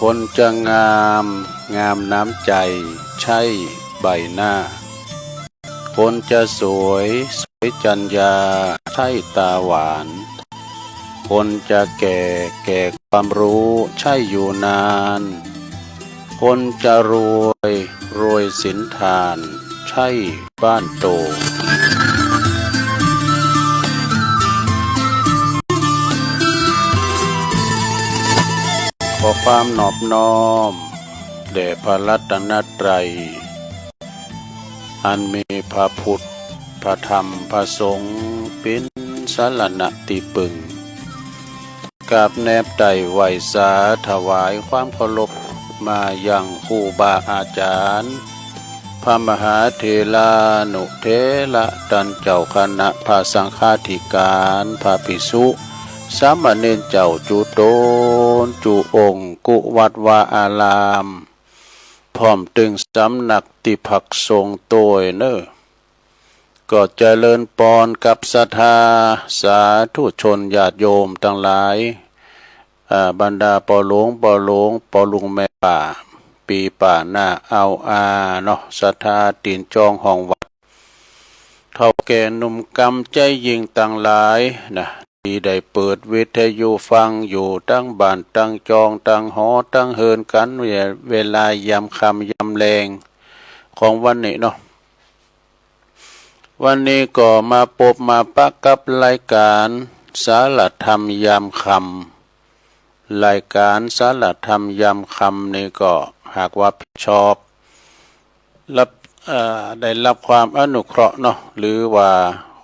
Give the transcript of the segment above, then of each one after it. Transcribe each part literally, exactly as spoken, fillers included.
คนจะงาม งามน้ำใจ ใช่ใบหน้า คนจะสวย สวยจัญญา ใช่ตาหวาน คนจะแก่ แก่ความรู้ ใช่อยู่นาน คนจะรวย รวยสินธาน ใช่บ้านโต ขอความนอบน้อมแด่พระรัตนตรัย อันมีพระพุทธ พระธรรม พระสงฆ์ เป็นสรณะที่พึ่ง กราบแนบไต่ไหว้สาถวายความเคารพมายังครูบาอาจารย์ พระมหาเถรานุเถระ ต้านเจ้าคณะพระสังฆาธิการ พระภิกษุ สามเณรเจ้าจุ๊ตน จุ๊องค์ กู้วัดวาอาราม พร้อมตึงสำนักตี้พักสงฆ์โตยเน่อ ก็เจริญปอนกับศรัทธาสาธุชนญาติโยมตังหลาย อ่า บรรดาป้อหลวง ป้อหลวง ป้อลุงแม่ป้า ปี้ป้า น้า อาว อา เนาะ ศรัทธาตี๋นจองห้องวัด เฒ่าแก่หนุ่มกำใจ๋ยิ่งตังหลายนะ ตี้ได้เปิดวิทยุฟังอยู่ตังบ้านตังจองตังหอตังเฮือนกั๋น เว- เวลายามค่ำยามแลงของวันนี้เนาะ วันนี้ก็มาปบมาปะกับรายก๋านสารธรรมยามค่ำ รายก๋านสารธรรมยามค่ำนี้ก็หากว่าผิดชอบ รับ เอ่อ ได้รับความอนุเคราะห์เนาะ หรือว่า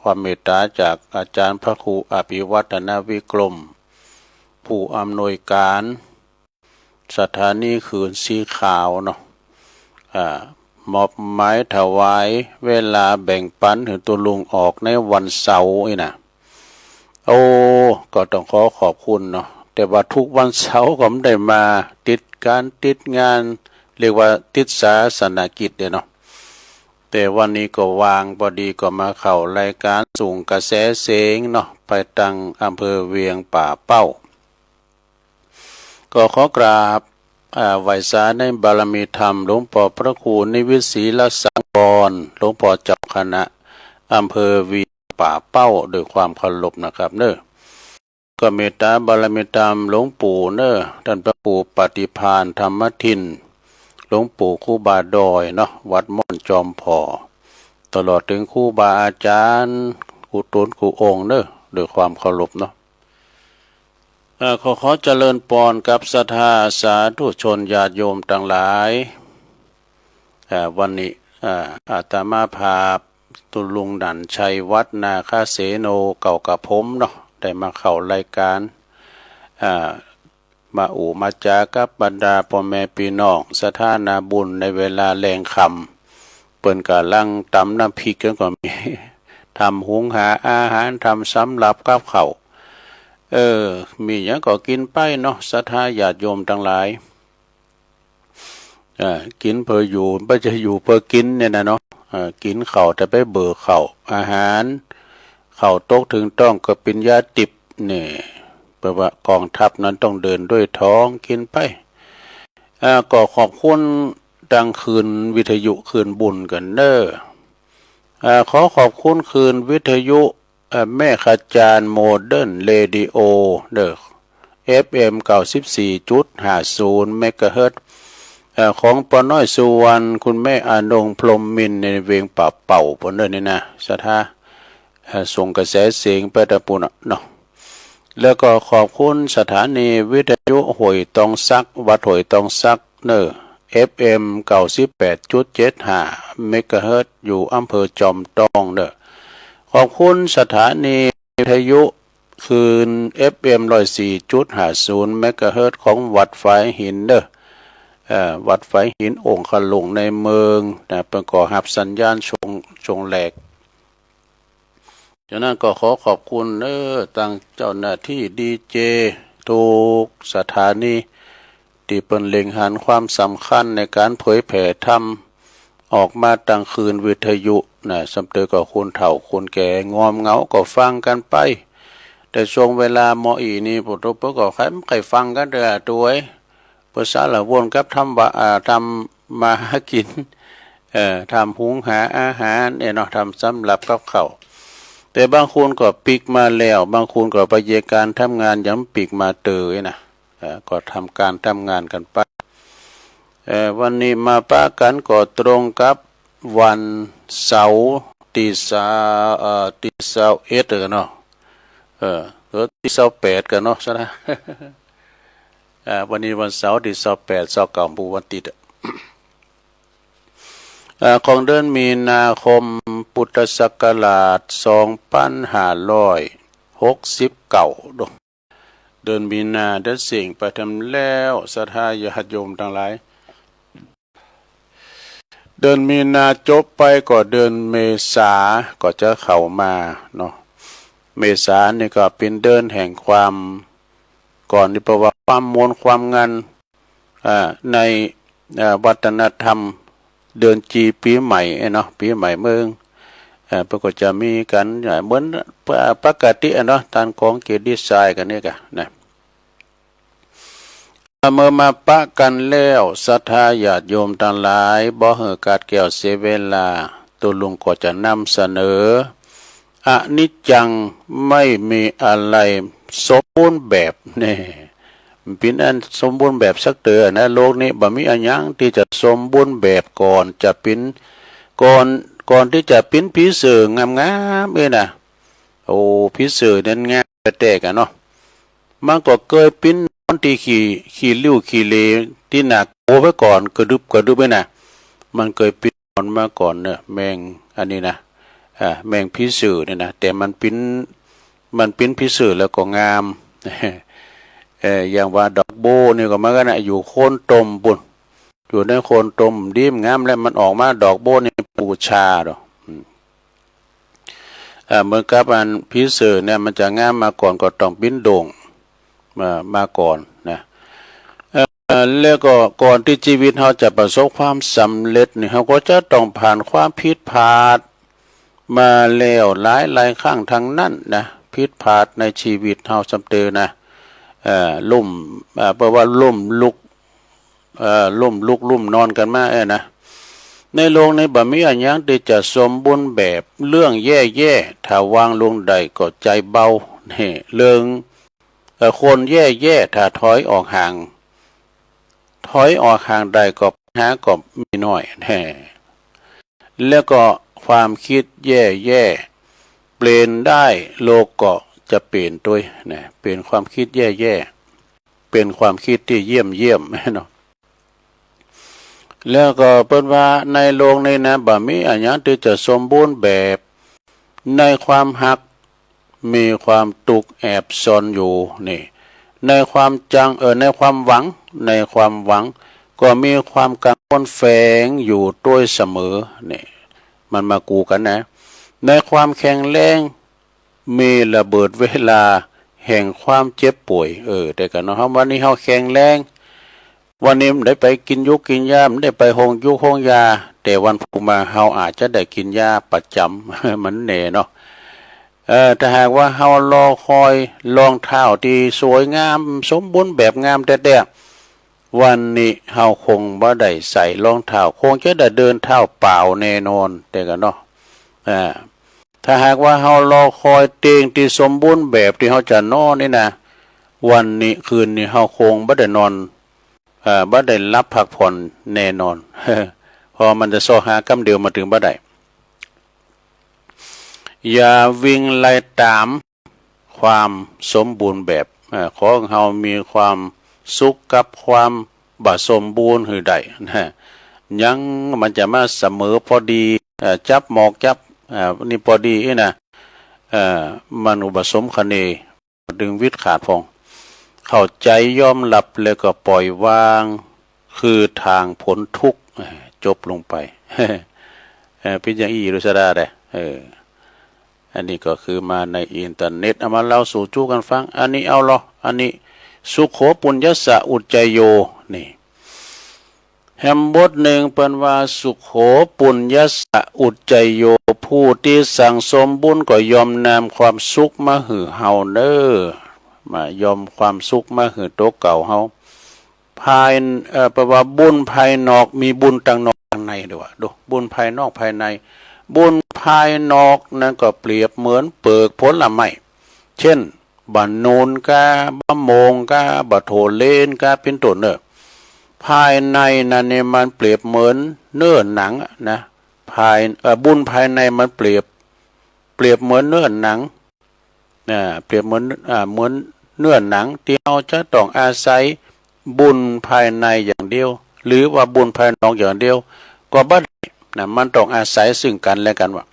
ความเมตต๋าจากอาจารย์พระครูอภิวัฒนวิกรม ผู้อำนวยก๋านสถานีคลื่นสีขาวเนาะ อ่า มอบหมายถวายเวลาแบ่งปันหื้อโตรุ่งออกในวันเสาร์นี่นะ โอ้ ก็ต้องขอขอบคุณเนาะ แต่ว่าทุกวันเสาร์ก็บ่ได้มา ติดก๋านติดงาน เรียกว่าติดศาสนกิจเด้อเนาะ แต่วันนี้ก็ว่าง พอดีก็มาเข้ารายก๋านส่งกระแสเสียงเนาะ ไปตังอำเภอเวียงป่าเป้า ก็ขอกราบ อ่า ไหว้สาในบารมีธรรมหลวงพ่อพระครูนิวิตศรีละสังวร หลวงพ่อเจ้าคณะอำเภอเวียงป่าเป้าด้วยความเคารพนะครับเนอะ ก็เมตตาบารมีธรรมหลวงปู่เนอะ ท่านพระครูปฏิภาณธรรมทิน หลวงปู่ครูบาดอยเนาะ วัดม่อนจอมผ่อ ตลอดถึงครูบาอาจารย์ ครูตูนครูองค์เนอะ ด้วยความเคารพเนาะ เอ่อ ขอ ขอเจริญพรกับศรัทธาสาธุชนญาติโยมทั้งหลาย เอ่อ วันนี้ เอ่อ อาตมาภาพ ตุลุงหนันชัยวัฒน์นาคเสโน เก่ากับผมเนาะ ได้มาเข้ารายการ เอ่อ มาอู้มาจากับบรรดาพ่อแม่พี่น้องศรัทธานาบุญในเวลาแลงค่ำ เปิ้นกำลังตำน้ำพริกกันก็มี ทำหุงหาอาหาร ทำสำรับกับข้าว เออ มีหยังก็กินไปเนาะ ศรัทธาญาติโยมทั้งหลาย เอ่อ กินเพื่ออยู่ บ่ใช่อยู่เพื่อกินเนี่ยนะเนาะ เอ่อ กินข้าวแต่ไปเบิกข้าว อาหาร ข้าวตกถึงต้องก็เป๋นยาทิพย์เนี่ย แปลว่ากองทัพนั้นต้องเดินด้วยท้อง กินไป อ่า ก็ขอบคุณตังคลื่นวิทยุคลื่นบุญกันเนอะ อ่า ขอขอบคุณคลื่นวิทยุ อ่า แม่ขจารย์โมเดิร์นเรดิโอเนอะ เอฟเอ็ม เก้าสิบสี่จุดห้าศูนย์ เมกะเฮิรตซ์ อ่า ของป้อน้อยสุวรรณ คุณแม่อนงพรหมมินทร์ในเวียงป่าเป้า เปิ้นเนอะนี่นะ ศรัทธา อ่า ส่งกระแสเสียงไปตะปูนน่ะเนาะ แล้วก็ขอบคุณสถานีวิทยุห้วยตองสัก วัดห้วยตองสักเนอะ เอฟเอ็ม เก้าสิบแปดจุดเจ็ดห้า เมกะเฮิรตซ์ อยู่อำเภอจอมทองเนอะ ขอบคุณสถานีวิทยุคลื่น เอฟเอ็ม ร้อยสี่จุดห้าศูนย์ เมกะเฮิรตซ์ ของวัดฝายหินเนอะ เอ่อ วัดฝายหินองคลุงในเมืองนะ เปิ้นก็ฮับสัญญาณช่วง ช่วงแรก ฉะนั้นก็ขอขอบคุณเนอะ ตังเจ้าหน้าที่ดีเจทุกสถานี ตี้เปิ้นเล็งหันความสำคัญในการเผยแผ่ธรรมออกมาตังคลื่นวิทยุนะ ส่ำเตอก็คนเฒ่าคนแก่ ง่วงเหงาก็ฟังกันไป แต่ช่วงเวลาหม้ออี้นี่ พวกเปิ้นก็ใค่ ใค่ฟังกันเด้อตัวเอง เปิ้นสารวนกับทำว่า อ่า ทำมาหากิน เอ่อ ทำหุงหาอาหารเนี่ยเนาะ ทำสำรับกับข้าว แต่บางคนก็ปิ๊กมาแล้ว บางคนก็ไปเยียะก๋านทำงานยังปิ๊กมาเตอนะ เอ่อ ก็ทำก๋านทำงานกันไป เอ่อ วันนี้มาปะกันก็ตรงกับวันเสาร์ตี้ซาว เอ่อ ตี้ซาวเอ็ดกันเนาะ เอ่อ หรือตี้ซาวแปดกันเนาะ ซะนะ อ่า วันนี้วันเสาร์ตี้ซาวแปด ซาวเก้า มื้อวันอาทิตย์อะ อ่า ของเดือนมีนาคม พุทธศักราช สองพันห้าร้อยหกสิบเก้า เนาะ เดือนมีนา เดือนเสงไปทำแล้ว ศรัทธาญาติโยมทั้งหลาย เดือนมีนาจบไปก็เดือนเมษาก็จะเข้ามาเนาะ เมษานี่ก็เป็นเดือนแห่งความ ก่อนนี้แปลว่าความม่วนความงัน อ่า ใน อ่า วัฒนธรรม เดือนจีนปีใหม่เนาะ ปีใหม่เมือง อ่า เปิ้นก็จะมีกัน อ่า เหมือน อ่า ปกติอะเนาะ ตานของเกตดีไซน์กันนี่กะนะ เมื่อมาปะกันแล้ว ศรัทธาญาติโยมทั้งหลาย บ่หื้อขาดแคลนเสียเวลา ตุลุงก็จะนำเสนอ อนิจจัง ไม่มีอะไรสมบูรณ์แบบ นี่ มันเป๋นอันสมบูรณ์แบบสักเตื้อนะ โลกนี้บ่มีอะหยังตี้จะสมบูรณ์แบบ ก่อนจะเป๋น ก่อน ก่อนตี้จะเป๋นผีเสื้องามๆ เอ้ยนะ โอ้ ผีเสื้อนั้นงามแต๊ๆ กะเนาะ มันก็เกยเป๋นหนอนตี้ขี้ ขี้ริ้วขี้เหร่ ตี้หน้าโกไว้ก่อน กระดึบกระดึบไว้นะ มันเกยเป๋นหนอนมาก่อนเนอะ แมงอันนี้นะ อ่า แมงผีเสื้อนี่นะ แต่มันเป๋น มันเป๋นผีเสื้อแล้วก็งาม เอ่อ อย่างว่าดอกโบ้นี่ก็เหมือนกันนะ อยู่โคนต้มปู้น อยู่ในโคนต้มดีงามแล้วมันออกมาดอกโบ้นี่ปูชาดอก อืม เอ่อ เหมือนกับอันผีเสื้อเนี่ยมันจะงามมาก่อนก็ต้องเป๋นโด่ง มา มาก่อนนะ เอ่อ แล้วก็ก่อนตี้ชีวิตเฮาจะประสบความสำเร็จนี่ เฮาก็จะต้องผ่านความผิดพลาดมาแล้วหลายๆ ครั้งทั้งนั้นนะ ผิดพลาดในชีวิตเฮาซ้ำเตื้อนะ เอ่อลุ่ม เอ่อ แปลว่าลุ่มลุก เอ่อลุ่มลุกลุ่มนอนกันมา เออนะ ในโลกนี้บ่มีอะหยังที่จะสมบูรณ์แบบ เรื่องแย่ๆ ถ้าวางลงได้ก็ใจเบา นี่ เรื่อง เอ่อ คนแย่ๆ ถ้าถอยออกห่าง ถอยออกห่างได้ก็ปัญหาก็มีน้อย แน่ แล้วก็ความคิดแย่ๆ เปลี่ยนได้ โลกก็จะเปลี่ยนด้วย นะ เปลี่ยนความคิดแย่ๆ เป็นความคิดที่เยี่ยมๆ เนาะ แล้วก็เปิ้นว่าในโลกนี้นะ บ่มีอะหยังที่จะสมบูรณ์แบบ ในความฮัก มีความทุกข์แอบซ่อนอยู่ นี่ ในความจัง เออ ในความหวัง ในความหวัง ก็มีความกังวลแฝงอยู่ด้วยเสมอ นี่ มันมากูกันนะ ในความแข็งแรง มีระเบิดเวลาแห่งความเจ็บป่วย เออ แต่ก็เนาะ เฮาวันนี้เฮาแข็งแรง วันนี้ได้ไปกินยุกกินยา ได้ไปโฮงยุกโฮงยา แต่วันพรุ่งมาเฮาอาจจะได้กินยาประจำ มันแน่เนาะ เอ่อ ถ้าหากว่าเฮารอคอยรองเท้าที่สวยงาม สมบูรณ์แบบงามแต๊ๆ วันนี้เฮาคงบ่ได้ใส่รองเท้า คงจะได้เดินเท้าเปล่าแน่นอน แต่ก็เนาะ อ่า ถ้าหากว่าเฮารอคอยเตียงที่สมบูรณ์แบบที่เฮาจะนอนนี่นะ วันนี้คืนนี้เฮาคงบ่ได้นอน เอ่อ บ่ได้หลับพักผ่อนแน่นอน เพราะมันจะซอกหากำเดียวมาถึงบ่ได้ อย่าวิ่งไล่ตามความสมบูรณ์แบบ เอ่อ ขอให้เฮามีความสุขกับความบ่สมบูรณ์หื้อได้ นะ ยังมันจะมาเสมอพอดี เอ่อ จับหมอกจับ เอ่อ นี่พอดีนะ เอ่อ มันก็บ่สมคะเน ดึงวิดขาดพอง เข้าใจยอมรับแล้วก็ปล่อยวาง คือทางพ้นทุกข์ เอ่อ จบลงไป เอ่อ เป็นอย่างอี้ อิรุสดาเด้อ เออ อันนี้ก็คือมาในอินเทอร์เน็ต เอามาเล่าสู่จู้กันฟัง อันนี้เอาลอ อันนี้ สุโข ปุญญสสะ อุจจโย นี่ แฮมบทหนึ่งเปิ้นว่า สุโข ปุญญสสะ อุจจโย ผู้ที่สั่งสมบุญก็ย่อมนำความสุขมาหื้อเฮาเน้อ มาย่อมความสุขมาหื้อโตเก่าเฮา ภาย เอ่อ แปลว่าบุญภายนอก มีบุญตังนอกตังในด้วยว่า ดู บุญภายนอกภายใน บุญภายนอกนั้นก็เปรียบเหมือนเปลือกผลไม้ เช่น บ่านูนกา บ่าโมงกา บ่าโถเลนกา เป็นต้นเนอะ ภายในนั้นเนี่ยมันเปรียบเหมือนเนื้อหนังอะนะ ภาย เอ่อ บุญภายในมันเปรียบ เปรียบเหมือนเนื้อหนัง อ่า เปรียบเหมือน อ่า เหมือนเนื้อหนังที่เราจะต้องอาศัยบุญภายในอย่างเดียว หรือว่าบุญภายนอกอย่างเดียว ก็บ่ได้นะ มันต้องอาศัยซึ่งกันและกันว่า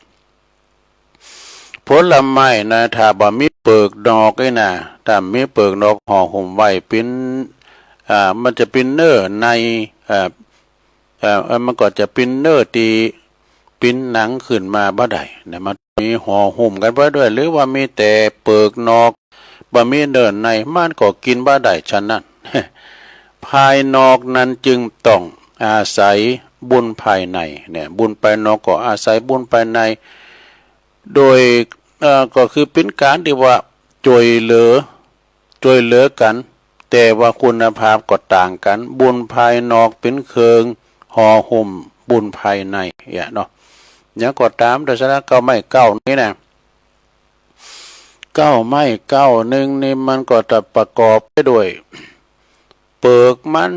ผลไม้นะ ถ้าบ่มีเปลือกนอกนี่นะ ถ้ามีเปลือกนอกห่อหุ้มไว้เป็น อ่า มันจะเป็นเนื้อใน อ่า เอ่อ เอ่อ มันก็จะเป็นเนื้อที่เป็นหนังขึ้นมาบ่ได้นะ มันมีห่อหุ้มกันไว้ด้วย หรือว่ามีแต่เปลือกนอก บ่มีเนื้อใน มันก็กินบ่ได้ ฉะนั้น ภายนอกนั้นจึงต้องอาศัยบุญภายใน เนี่ย บุญภายนอกก็อาศัยบุญภายใน โดย เอ่อ ก็คือเป็นการที่ว่าช่วยเหลือ ช่วยเหลือกัน แต่ว่าคุณภาพก็ต่างกัน บุญภายนอกเป็นเครื่องห่อหุ้มบุญภายใน เนี่ยเนาะ หยังก็ตาม โดยสาระเก้าไม้เก้านี้นะ เก้าไม้เก้าหนึ่งนี่มันก็จะประกอบไปด้วย เปลือกมัน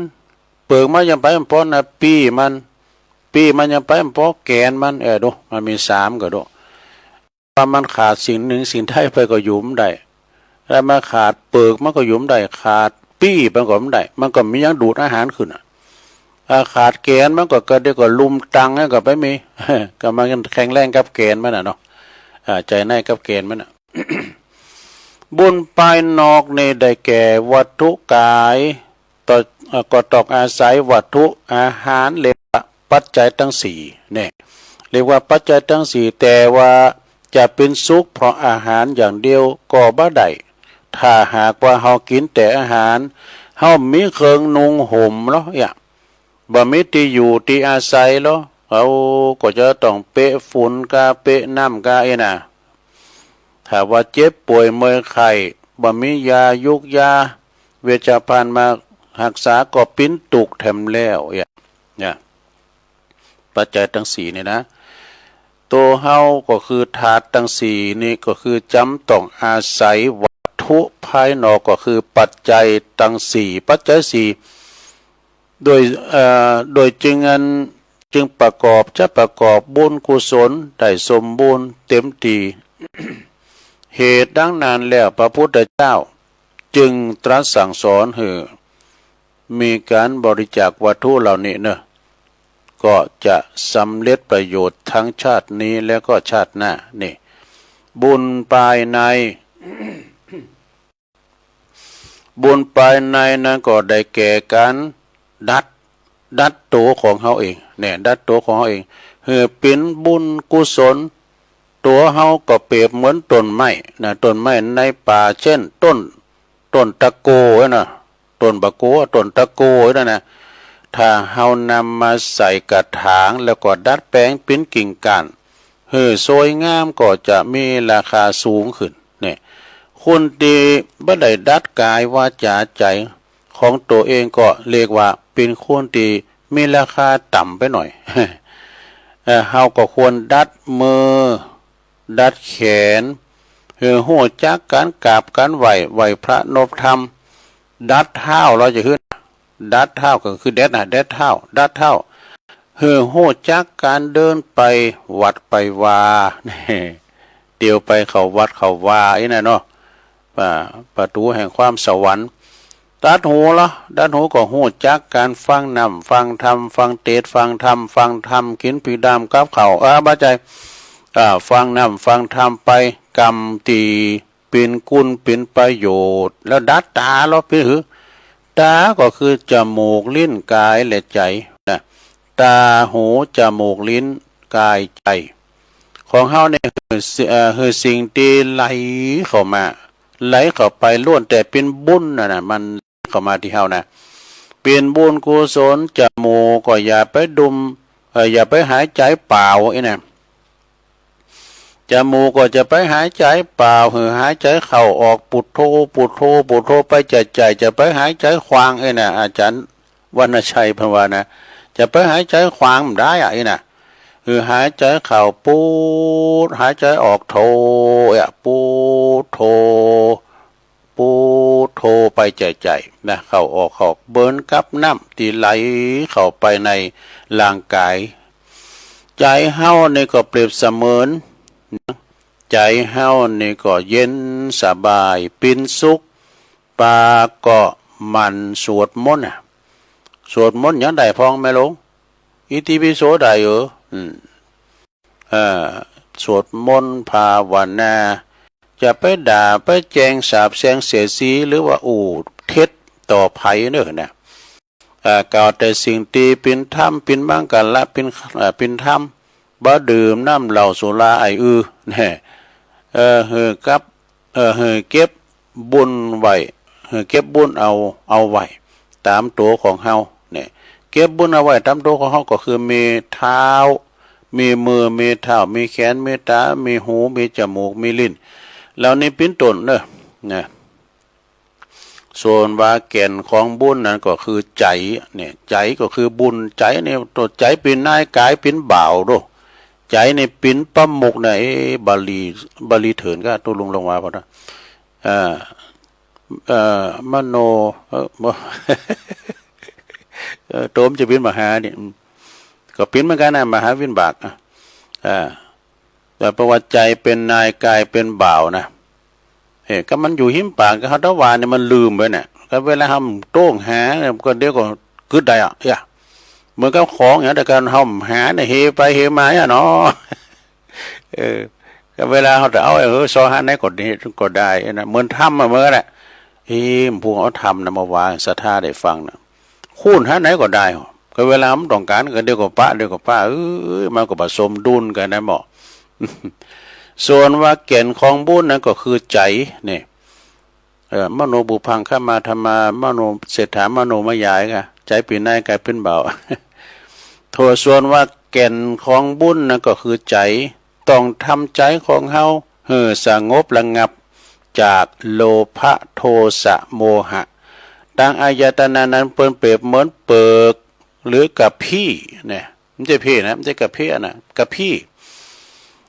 เปลือกมันยังไปบ่พ้นนะ ปี้มัน ปี้มันยังไปบ่พ้นแก่นมัน เออ ดู มันมีสามก็ดู ว่ามันขาดสิ่งหนึ่งสิ่งใดไปก็อยู่บ่ได้ แล้วมันขาดเปลือกมันก็อยู่บ่ได้ ขาดปี้มันก็บ่ได้ มันก็มีหยังดูดอาหารขึ้นอะ อ่า ขาดแก่นมันก็กระเดียวก็ลุมตังแล้วก็ไปมี ก็มันแข็งแรงกับแก่นมันน่ะเนาะ อ่า ใจในกับแก่นมันน่ะ บุญภายนอกนี่ได้แก่วัตถุกาย ต่อ เอ่อ ก็ต้องอาศัยวัตถุอาหาร เรียกว่าปัจจัยทั้งสี่ เนี่ย เรียกว่าปัจจัยทั้งสี่ แต่ว่าจะเป็นสุขเพราะอาหารอย่างเดียวก็บ่ได้ ถ้าหากว่าเฮากินแต่อาหาร เฮาบ่มีเครื่องนุ่งห่มเนาะ เนี่ย บ่มีตี้อยู่ตี้อาศัยลอ เฮาก็จะต้องเปะฝุ่นกา เปะน้ำกา เอ้ยนะ ถ้าว่าเจ็บป่วยเมื่อยไข้ บ่มียายุกยา เวชภัณฑ์มาฮักษาก็ปิ้นตุกแถมแล้ว เนี่ย เนี่ย ปัจจัยตังสี่นี่นะ ตัวเฮาก็คือธาตุตังสี่นี่ก็คือจำต้องอาศัยวัตถุภายนอกก็คือปัจจัยตังสี่ ปัจจัยสี่ โดย เอ่อ โดยจึงอัน จึงประกอบ จะประกอบบุญกุศลได้สมบูรณ์เต็มที่ เหตุดังนั้นแล้วพระพุทธเจ้าจึงตรัสสั่งสอนหื้อมีการบริจาควัตถุเหล่านี้เนอะ ก็จะสำเร็จประโยชน์ทั้งชาตินี้และก็ชาติหน้า นี่ บุญภายใน บุญภายในนั้นก็ได้แก่การดัด ดัดตัวของเฮาเอง เนี่ย ดัดตัวของเฮาเอง หื้อเป๋นบุญกุศล ตัวเฮาก็เปรียบเหมือนต้นไม้นะ ต้นไม้ในป่า เช่น ต้น ต้นตะโกนั่นนะ ต้นบะโก ต้นตะโกนั่นนะ ถ้าเฮานำมาใส่กระถางแล้วก็ดัดแปลงเป๋นกิ่งก้าน หื้อสวยงามก็จะมีราคาสูงขึ้น เนี่ย คนตี้บ่ได้ดัดกายวาจาใจ๋ของตัวเองก็เรียกว่าเป๋นคนตี้มีราคาต่ำไปหน่อย เอ่อ เฮาก็ควรดัดมือ ดัดแขน หื้อฮู้จักการกราบการไหว้ ไหว้พระนบธรรม ดัดเท้า เราจะหื้อ ดัดเท้าก็คือแดดนะ แดดเท้า ดัดเท้า หื้อฮู้จักการเดินไปวัดไปวา เตียวไปเข้าวัดเข้าวาอี้นะเนาะ อ่า ประตูแห่งความสวรรค์ ดัดหูละ ดัดหูก็ฮู้จักการฟังน้ำฟังธรรม ฟังเตสน์ฟังธรรม ฟังธรรม กิ๋นผีดำกับข้าว เออ บ่ใจ้ อ่า ฟังน้ำฟังธรรมไป กำตี้เป๋นคุณเป๋นประโยชน์ แล้วดัดตาละ เป๋นหื้อ ตาก็คือจมูก ลิ้น กาย และใจ๋นะ ตา หู จมูก ลิ้น กาย ใจ๋ ของเฮาเนี่ย หื้อสิ เอ่อ หื้อสิ่งตี้ไหลเข้ามา ไหลเข้าไปล้วนแต่เป๋นบุญนั่นนะ มันเข้ามาตี้เฮานะ เป๋นบุญกุศล จมูกก็อย่าไปดม เอ่อ อย่าไปหายใจ๋เปล่าอี้นะ จมูกก็จะไปหายใจ๋เปล่า หื้อหายใจ๋เข้าออก พุทโธ พุทโธ พุทโธไปใจ๋ๆ จะไปหายใจ๋ขว้างอี้นะ อาจารย์วรรณชัยเปิ้นว่านะ จะไปหายใจ๋ขว้างบ่ได้อะอี้นะ หื้อหายใจ๋เข้าพุท หายใจ๋ออกโธ เอ้ย พุทโธ พุทโธไปใจ๋ๆ นะ เข้าออก เข้าออก เหมือนกับน้ำตี้ไหลเข้าไปในร่างกาย ใจ๋เฮานี่ก็เปรียบเสมือน ใจ๋เฮานี่ก็เย็นสบาย เป๋นสุข ปากก็หมั่นสวดมนต์น่ะ สวดมนต์หยังได้พ่องแม่หลวง อิติปิโสได้เออ อืม เอ่อ สวดมนต์ภาวนา จะไปด่าไปแจ้งสาปแช่งเสียดสี หรือว่าอู้เท็จต่อใผเนอะนะ เอ่อ กล่าวแต่สิ่งตี้เป๋นธรรม เป๋นมังคละ เป๋น เอ่อ เป๋นธรรม บ่ดื่มน้ำเหล้าสุราไอ้อือ แน่ เอ่อ หื้อกับ เอ่อ หื้อเก็บบุญไว้ หื้อเก็บบุญเอา เอาไว้ต๋ามตั๋วของเฮา เนี่ย เก็บบุญเอาไว้ต๋ามตั๋วของเฮาก็คือมีเท้า มีมือ มีเท้า มีแขน มีต๋า มีหู มีจมูก มีลิ้น เหล่านี้เป๋นต้นเนอะ นะ ส่วนว่าแก่นของบุญนั้นก็คือใจ๋ เนี่ย ใจ๋ก็คือบุญ ใจ๋เนี่ย ตัวใจ๋เป๋นนาย กายเป๋นบ่าวโด ใจ๋เนี่ยเป๋นประมุขนะ เอ๊ะ บาลี บาลีเถื่อนก็ตกลงลงว่าพอนะ เอ่อ เอ่อ มโน เอ่อ บ่ เอ่อ โตมจะเป๋นมหานี่ อืม ก็เป๋นเหมือนกั๋นนะ มหาวิบาก อ่ะ อ่า แต่ประวัติใจ๋เป๋นนาย กายเป๋นบ่าวนะ เฮ้ย ก็มันอยู่ฮิมปาก ก็เฮาตะวาเนี่ยมันลืมไปเนี่ย ก็เวลาเฮาโต้งหาเนี่ย ก็เดี๋ยวก็กึ๊ดได้อะ เอ้ย เหมือนกับของอย่างแต่การเฮาหาเนี่ย เฮไปเฮมาเนี่ยเนาะ เออ ก็เวลาเฮาจะเอา เออ ซอหาไหนก็ได้ ก็ได้นะ เหมือนธรรมอะ เหมือนกันแหละ เอ้ย พวกเอาธรรมนะมาวาง ศรัทธาได้ฟังนะ คูณหาไหนก็ได้ ก็เวลามันต้องการ ก็เดี๋ยวก็ปะ เดี๋ยวก็ปะ เอ้ย มันก็บ่สมดุลกั๋นนะหมอ ส่วนว่าแก่นของบุญนั้นก็คือใจ๋ เนี่ย เอ่อ มโนปุพพังคะมาธัมมา มโนเศรษฐา มโนมยายค่ะ ใจ๋เป๋นนาย กายเป๋นบ่าว โทษ ส่วนว่าแก่นของบุญนั้นก็คือใจ๋ ต้องทำใจ๋ของเฮาหื้อสงบระงับจากโลภะ โทสะ โมหะ ตังอายตนะนั้นเปิ้นเปรียบเหมือนเปลือกหรือกะพี้เนี่ย ไม่ใช่พี้นะ ไม่ใช่กะพี้นะ กะพี้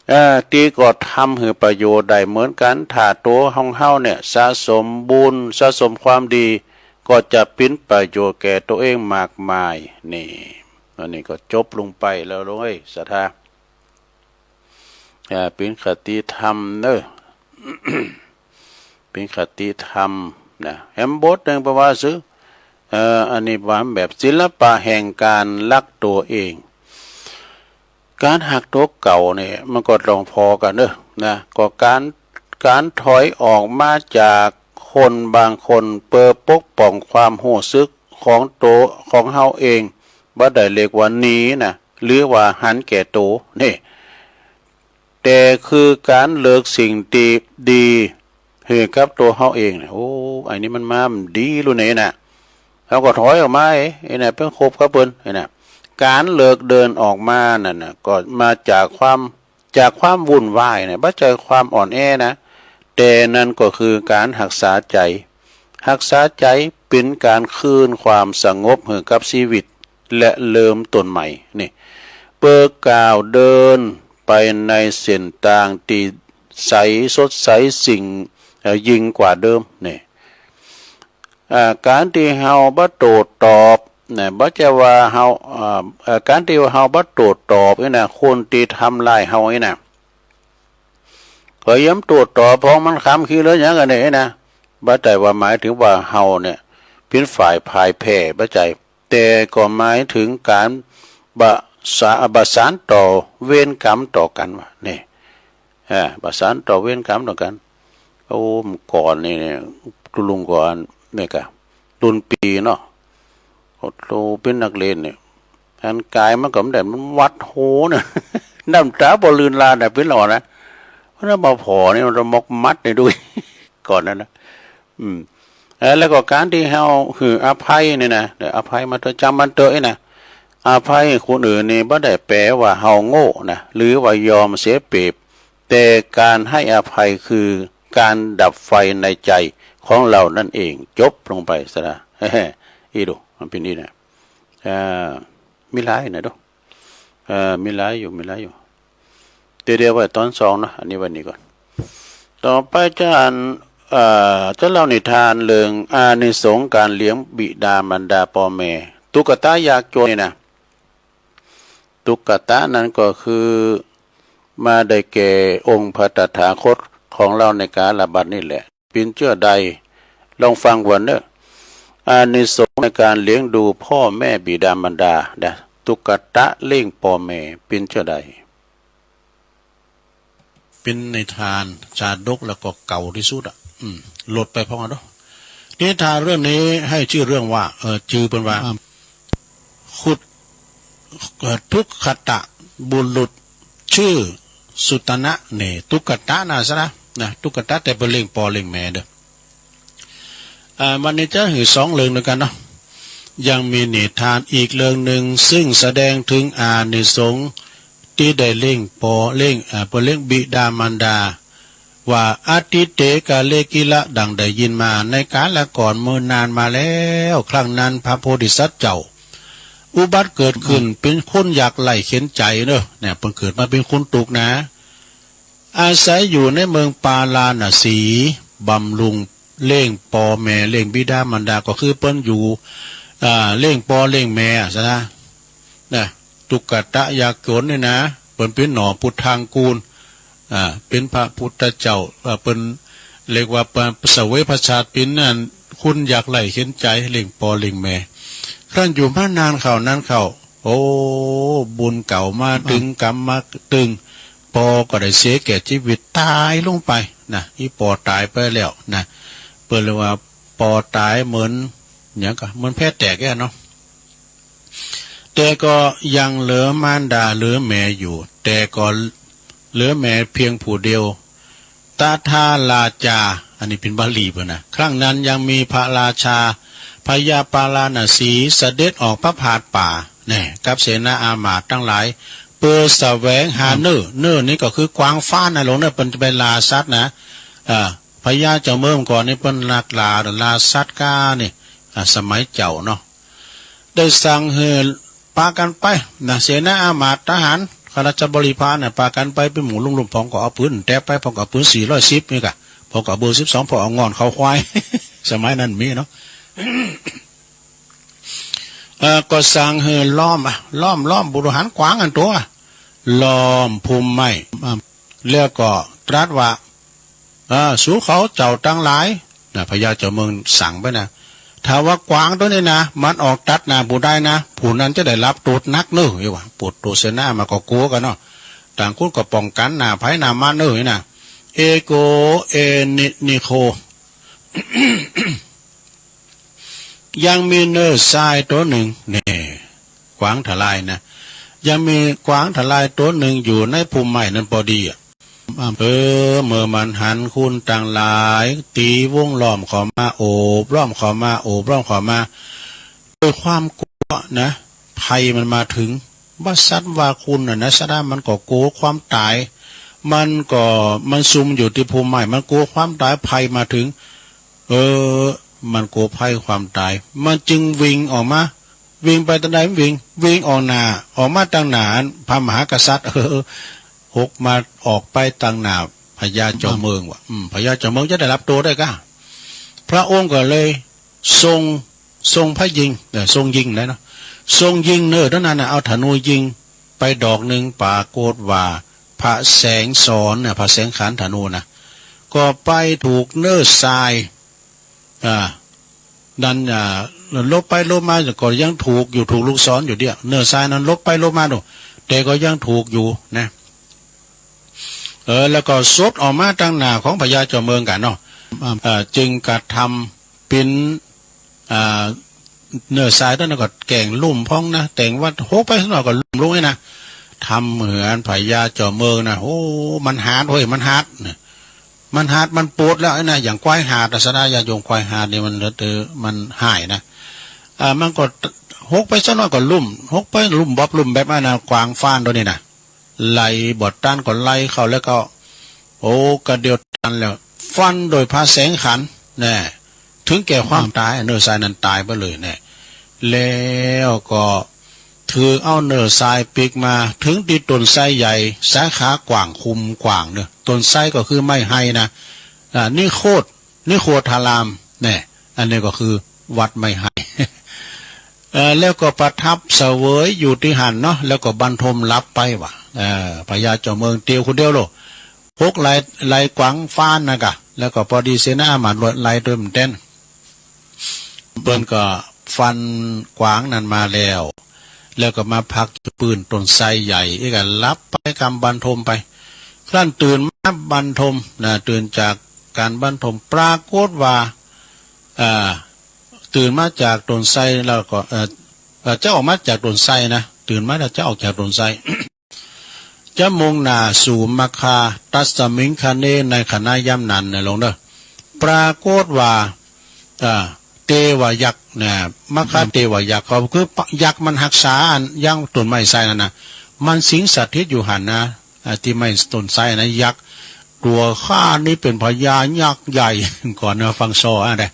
เอ่อ ตี้ก็ทำหื้อประโยชน์ได้เหมือนกัน ถ้าตัวของเฮาเนี่ยสะสมบุญ สะสมความดี ก็จะเป็นประโยชน์แก่ตัวเองมากมาย นี่ อันนี้ก็จบลงไปแล้วเว้ย ศรัทธา อ่า เป็นคติธรรมเนอะ เป็นคติธรรมนะ แหมบทหนึ่งแปลว่าซื่อ เอ่อ อันนี้ว่าแบบศิลปะแห่งการรักตัวเอง การฮักตัวเก่าเนี่ย มันก็ต้องพอกันเนอะ นะ ก็การ การถอยออกมาจากคนบางคน เพื่อปกป้องความรู้สึกของตัว ของเฮาเอง บ่ได้เรียกว่าหนีนะ หรือว่าหันแก่ตัว นี่ แต่คือการเลือกสิ่งที่ดีให้กับตัวเฮาเองนะ โอ้ อันนี้มันมาดีรุ่นนี้นะ เฮาก็ถอยออกมา เอ้ย ไอ้น่ะ ไปคบกับเปิ้น ไอ้น่ะ การเลือกเดินออกมานั่นน่ะ ก็มาจากความ จากความวุ่นวายนะ บ่ใจ้ความอ่อนแอนะ แต่นั่นก็คือการฮักษาใจ๋ ฮักษาใจ๋เป็นการคืนความสงบให้กับชีวิต และเริ่มต้นใหม่ นี่ เปิ้นก้าวเดินไปในเส้นทางที่ใส สดใสสิ่ง เอ่อ ยิ่งกว่าเดิม นี่ อ่า การที่เฮาบ่โต้ตอบนะ บ่ใจ้ว่าเฮา อ่า เอ่อ การที่ว่าเฮาบ่โต้ตอบนี่นะ คนที่ทำร้ายเฮานี่นะ ก็ย่อมโต้ตอบ เพราะมันคำขี้เหลือหยังกันนี่นะ บ่ใจ้ว่าหมายถึงว่าเฮาเนี่ยเป็นฝ่ายพ่ายแพ้ บ่ใจ้ แต่ก็หมายถึงการประสา- ประสานต่อเวรกรรมต่อกันว่า นี่ อ่า ประสานต่อเวรกรรมต่อกัน โอ้ เมื่อก่อนนี่เนี่ย ลุงก่อนเนี่ยกะ รุ่นปีเนาะ โอ้โห เป็นนักเรียนเนี่ย อันกายมันก็ไม่ได้ มันวัดโหเนี่ย น้ำตาบ่ลื่นลาดน่ะ เป็นหลอนะ เพราะนั้นมาผ่อนี่มันจะมกมัดในด้วย ก่อนนั้นนะ อืม เอ่อ แล้วก็การที่เฮาหื้ออภัยนี่นะ เดี๋ยวอภัยมาเถอะ จ้างมันเถอะนี่นะ อภัยคนอื่นนี่บ่ได้แปลว่าเฮาโง่นะ หรือว่ายอมเสียเปรียบ แต่การให้อภัยคือการดับไฟในใจของเรานั่นเอง จบลงไปซะนะ อีดู มันเป็นอีนะ อ่า มีหลายนะดู เอ่อ มีหลายอยู่ มีหลายอยู่ เดี๋ยวๆ ไว้ตอนสองเนาะ อันนี้ไว้นี่ก่อน ต่อไปจะอ่าน เอ่อ จะเล่านิทานเรื่องอานิสงส์การเลี้ยงบิดามารดาพ่อแม่ ตุ๊กตายากจนนี่นะ ตุ๊กตานั้นก็คือ มาได้แก่องค์พระตถาคตของเราในกาลบัดนี้แหละ เป็นเจ้าใด ลองฟังก่อนเนอะ อานิสงส์ในการเลี้ยงดูพ่อแม่บิดามารดานะ ตุ๊กตาเลี้ยงพ่อแม่เป็นเจ้าใด เป็นนิทานชาดกแล้วก็เก่าที่สุดอ่ะ อืม หลดไปพร้อมกันเนาะ นิทานเรื่องนี้ให้ชื่อเรื่องว่า เออ จื่อเปิ้นว่า อ่า ขุด เอ่อ ทุกขตะบุรุษชื่อสุตนะ นี่ ตุ๊กตานะซะนะ นะ ตุ๊กตาแต่เปิ้นเลี้ยงพ่อเลี้ยงแม่เด้อ อ่า วันนี้จะหื้อสองเรื่องด้วยกันเนาะ ยังมีนิทานอีกเรื่องหนึ่ง ซึ่งแสดงถึงอานิสงส์ที่ได้เลี้ยงพ่อเลี้ยง อ่า เปิ้นเลี้ยงบิดามารดา ว่า อตีเต กาเล กิละ ดังได้ยินมาในกาลก่อนเมื่อนานมาแล้ว ครั้งนั้นพระโพธิสัตว์เจ้า อุบัติเกิดขึ้น อืม เป็นคนยากไร้เข็ญใจเนอะ เนี่ย เปิ้นเกิดมาเป็นคนทุกข์นะ อาศัยอยู่ในเมืองปาราณสี บำรุงเลี้ยงพ่อแม่ เลี้ยงบิดามารดา ก็คือเปิ้นอยู่ อ่า เลี้ยงพ่อเลี้ยงแม่ซะนะ นะ ตุ๊กตายากจนนี่นะ เปิ้นเป็นหน่อพุทธังกูร อ่า เป็นพระพุทธเจ้า เอ่อ เปิ้นเรียกว่าเปิ้นเสวยพระชาติเป็นนั่น คนยากไร้เข็ญใจ เลี้ยงพ่อเลี้ยงแม่ ครั้นอยู่มานานเข้านานเข้า โอ้ บุญเก่ามาตึง อ่า กรรมมาตึง พ่อก็ได้เสียแก่ชีวิตตายลงไปนะ อีพ่อตายไปแล้วนะ เปิ้นเรียกว่าพ่อตายเหมือนหยังกะ เหมือนแพแตกเนี่ยเนาะ แต่ก็ยังเหลือมารดาเหลือแม่อยู่ แต่ก็เหลือแม่เพียงผู้เดียว ตถาราชา อันนี้เป็นบาลีเปิ้นนะ ครั้งนั้นยังมีพระราชาพญาปาราณสีเสด็จออกประพาสป่า แน่ กับเสนาอามาตย์ทั้งหลาย เพื่อแสวงหา อืม เนื้อ เนื้อนี่ก็คือกวางฟ้านะ หลวงเนอะ เปิ้นจะไปล่าสัตว์นะ อ่า พญาเจ้าเมืองก่อนนี่เปิ้นนักล่า ล่าสัตว์กานี่ นะ สมัยเจ้าเนาะ ได้สั่งหื้อปากั๋นไปนะ เสนาอามาตย์ทหาร ข้าราชบริพารเนี่ย ปากั๋นไปเป๋นหมู่ลุ่มๆ พองก็เอาปืนแต๊ไป พองก็เอาปืนสี่ร้อยสิบนี่กะ พองก็เอาเบอร์สิบสอง พองเอาง่อนเขาควาย สมัยนั้นมีเนาะ เอ่อ ก็สั่งหื้อล้อมอะ ล้อม ล้อม บุรุหันกวางอันตัว ล้อมพุ่มไม้ อ่า แล้วก็ตรัสว่า อ่า สูเขาเจ้าตังหลาย นะ พญาเจ้าเมืองสั่งไปนะ ถ้าว่ากวางตัวนี้นะ มันออกตัดหน้าผู้ใดนะ ผู้นั้นจะได้รับโทษหนักเน้อ ว่า ปวดตัวเสนามาก็กลัวกั๋นเนาะ ต่างคนก็ป้องกั๋นหน้าไผหน้ามันเน้อนี่นะ เอโก เอนิ นิโค ยังมีเนอร์ทรายตัวหนึ่ง แน่ กวางทลายนะ ยังมีกวางทลายตัวหนึ่งอยู่ในพุ่มไม้นั้นพอดีอะ เออ เมื่อมันหันคนตังหลาย ตีวงล้อมเข้ามา โอบล้อมเข้ามา โอบล้อมเข้ามา ด้วยความกลัวนะ ภัยมันมาถึง ว่าสัตว์ว่าคนน่ะนะ สัตว์มันก็กลัวความตาย มันก็ มันซุ่มอยู่ตี้พุ่มไม้ มันกลัวความตาย ภัยมาถึง เออ มันกลัวภัยความตาย มันจึงวิ่งออกมา วิ่งไปตางใดมันวิ่ง วิ่งออกหน้า ออกมาตางหน้าพระมหากษัตริย์ เออ หกมาออกไปตางหน้าพญาเจ้าเมืองว่ะ อืม พญาเจ้าเมืองจะได้รับโทษได้ก้า พระองค์ก็เลย ทรง ทรงพระยิง เอ่อ ทรงยิงเลยเนาะ ทรงยิงเนอร์ตัวนั้นน่ะ เอาธนูยิงไปดอกหนึ่ง ปรากฏว่าพระแสงสอนน่ะ พระแสงขันธนูน่ะ ก็ไปถูกเนอร์ทราย อ่า นั้น อ่า หลบไปหลบมาก็ยังถูกอยู่ ถูกลูกศรอยู่เดียว เนอร์ทรายนั้นหลบไปหลบมาดู แต่ก็ยังถูกอยู่นะ เออ แล้วก็สดออกมาตางหน้าของพญาเจ้าเมืองกันเนาะ อ่า เอ่อ จึงกระทำ เป๋น อ่า เนอร์ทรายตัวนั้นก็แกล้งลุ่มพองนะ แต่งว่าหกไปสักหน่อยก็ลุ่มลงเลยนะ ทำเหมือนพญาเจ้าเมืองนะ โอ้ มันหาดเฮ้ย มันหาดนะ มันหาด มันปวดแล้วนะ อย่างควายหาด ศรัทธาญาติโยม ควายหาดนี่มัน เออ มันหายนะ อ่า มันก็หกไปสักหน่อยก็ลุ่ม หกไปลุ่มบอบลุ่มแบบนั้นนะ กวางฟานตัวนี้นะ ไล่บ่ตันก็ไล่เข้าแล้วก็ โอ้ กระเดียวตันแล้ว ฟันโดยพระแสงขันแน่ ถึงแก่ความตาย เนอร์ทรายนั้นตายไปเลยแน่ แล้วก็ถือเอาเนอร์ทรายปีกมา ถึงตี้ต้นไทรใหญ่ สาขากว้าง คุมกว้างเนอะ ต้นไทรก็คือไม้ไฮนะ อ่า นิโคธ นิโคธารามแน่ อันนี้ก็คือวัดไม้ไฮ เอ่อ แล้วก็ประทับเสวยอยู่ตี้หั้นเนาะ แล้วก็บรรทมหลับไปว่ะ เอ่อ พญาเจ้าเมืองเตียวคนเดียวโลด หกไล่ ไล่กวางฟานนะกะ แล้วก็พอดีเสนาอามาตย์ไล่โดยมันแตน เปิ้นก็ฟันกวางนั้นมาแล้ว แล้วก็มาพักปื้นต้นไทรใหญ่ เอ้ย ก็หลับไปกำบรรทมไป ครั้นตื่นมาบรรทมนะ ตื่นจากการบรรทม ปรากฏว่า อ่า ตื่นมาจากต้นไทรแล้วก็ เอ่อ เอ่อ จะออกมาจากต้นไทรนะ ตื่นมาแล้วจะออกจากต้นไทร จะมุ่งหน้าสู่มัคคา ตัสมิงคเน ในขณะยามนั้นนะหลวงเด้อ ปรากฏว่า อ่า เทวยักษ์นะ มัคคาเทวยักษ์ก็คือยักษ์มันฮักษาอันยังต้นไม้ไทรนั่นนะ มันสิงสถิตอยู่หั้นนะ อ่า ตี้ไม้ต้นไทรนะ ยักษ์ ตัวข้านี้เป็นพญายักษ์ใหญ่ ก่อนนะ ฟังซออ่ะเด้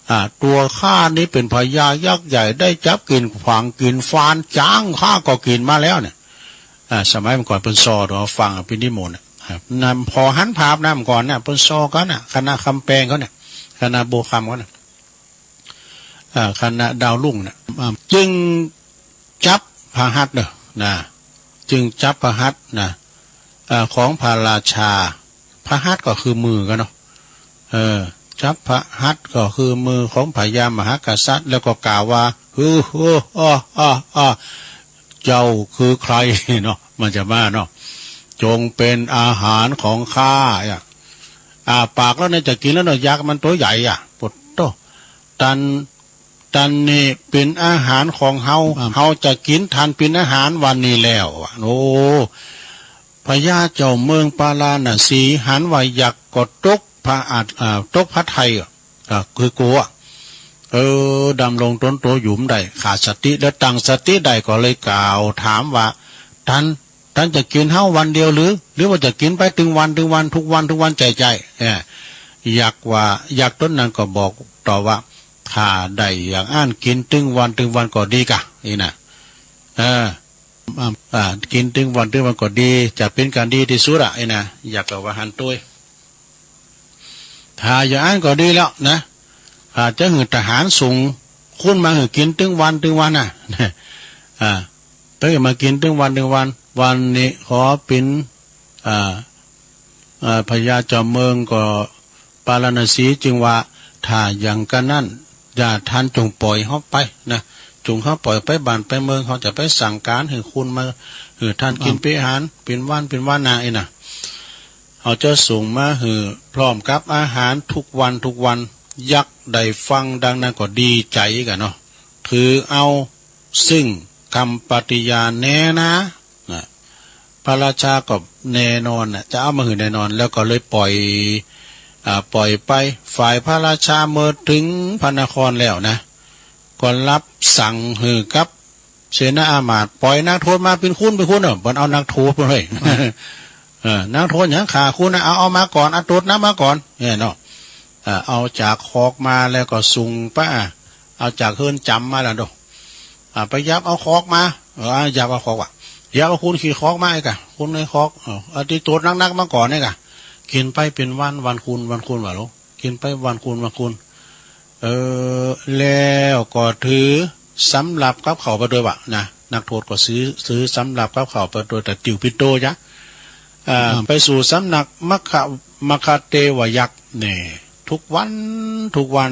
อ่า ตัวข้านี้เป็นพญายักษ์ใหญ่ ได้จับกิ๋นขวางกิ๋นฟาน จ๊างข้าก็กิ๋นมาแล้วเนี่ย อ่า สมัยเมื่อก่อนเปิ้นซอ เดี๋ยวฟังอภินิมนต์น่ะ อ่า นั้นพอหันภาพนะ เมื่อก่อนเนี่ย เปิ้นซอกั๋นน่ะ คณะคำแปลงเขาเนี่ย คณะบัวคำเขาเนี่ย อ่า คณะดาวรุ่งเนี่ย อ่า จึง จับพระหัตถ์เนอะนะ จึงจับพระหัตถ์นะ เอ่อ ของพระราชา พระหัตถ์ก็คือมือกั๋นเนาะ เออ จับพระหัตถ์ก็คือมือของพญามหากษัตริย์ แล้วก็กล่าวว่า ฮือ ฮือ อ้อ อ้อ อ้อ เจ้าคือใครเนาะ มันจะมาเนาะ จงเป็นอาหารของข้า อ่ะ อ่า ปากแล้วเนี่ยจะกิ๋นแล้วเนาะ ยักษ์มันตัวใหญ่อ่ะ ปวดโต ตัน ตันนี้เป๋นอาหารของเฮา ครับ เฮาจะกิ๋นตันเป๋นอาหารวันนี้แล้วอะ โอ้ พญาเจ้าเมืองปาราณสีหันว่ายักษ์ก็ตกพระอัต อ่า ตกพระทัยอะ อ่า คือกลัว เออ ดำรงตนโตอยู่บ่ได้ ขาดสติ แล้วตั้งสติได้ก็เลยกล่าวถามว่า ตัน ตันจะกิ๋นเฮาวันเดียวหรือ หรือว่าจะกิ๋นไปตึงวัน ตึงวัน ทุกวัน ทุกวัน ใจ้ ใจ้ เออ ยักษ์ว่า ยักษ์ตนนั้นก็บอกตอบว่า ไผ ถ้าได้อย่างอั้นกินตึงวันตึงวันก็ดีกะ อีนะ เออ อ่า อ่า กินตึงวันตึงวันก็ดี จะเป็นการดีที่สุดอะ อีนะ อยากจะว่าหันตุ้ย ถ้าอย่างอั้นก็ดีแล้วนะ อ่า จะหื้อทหารส่งคนมาหื้อกินตึงวันตึงวันน่ะ อ่า เปิ้นมากินตึงวันตึงวัน วันนี้ขอเป็น อ่า อ่า พญาจอมเมืองก็ปาราณสีจึงว่า ถ้าอย่างกันนั้น อย่าท่านจงปล่อยเฮาไปนะ จงเฮาปล่อยไปบ้านไปเมือง เฮาจะไปสั่งการให้คนมา ให้ท่านกิน อ่า เป็นอาหาร เป็นวันเป็นวันนา อีนะ เขาจะส่งมาหื้อพร้อมกับอาหารทุกวันทุกวัน ยักษ์ได้ฟังดังนั้นก็ดีใจกันเนาะ ถือเอาซึ่งคำปฏิญาณแน่นะ นะ พระราชาก็แน่นอนน่ะ จะเอามาหื้อแน่นอน แล้วก็เลยปล่อย อ่า ปล่อยไป ฝ่ายพระราชาเมื่อถึงพระนครแล้วนะ ก็รับสั่งหื้อกับ เสนาอามาตย์ปล่อยนักโทษมาเป็นคนเป็นคนเนาะ บ่เอานักโทษเพิ่นเฮ้ย เออ นักโทษหยังฆ่าคนนะ เอา เอามาก่อน เอาตรวจนำมาก่อน เนี่ยเนาะ เออ เอาจากคอกมาแล้วก็ส่งไป เอาจากเฮือนจำมาแล้วเนาะ อ่า ไปยับเอาคอกมา เออ ยับเอาคอกว่ะ ยับเอาคนขี่คอกมาอีกอะ คนในคอก เออ เอาที่ตรวจหนักๆมาก่อนเนี่ยกะ กินไปเป็นวัน วันคุณ วันคุณว่ะโล กินไปวันคุณ วันคุณ เออ แล้วก็ถือสำรับกับข้าวไปด้วยวะนะ นักโทษก็ซื้อ ซื้อสำรับกับข้าวไปด้วย แต่ติวปิโตจ้ะ อ่า ครับ ไปสู่สำนักมัคคะ มัคคะเทวยักษ์เนี่ย ทุกวัน ทุกวัน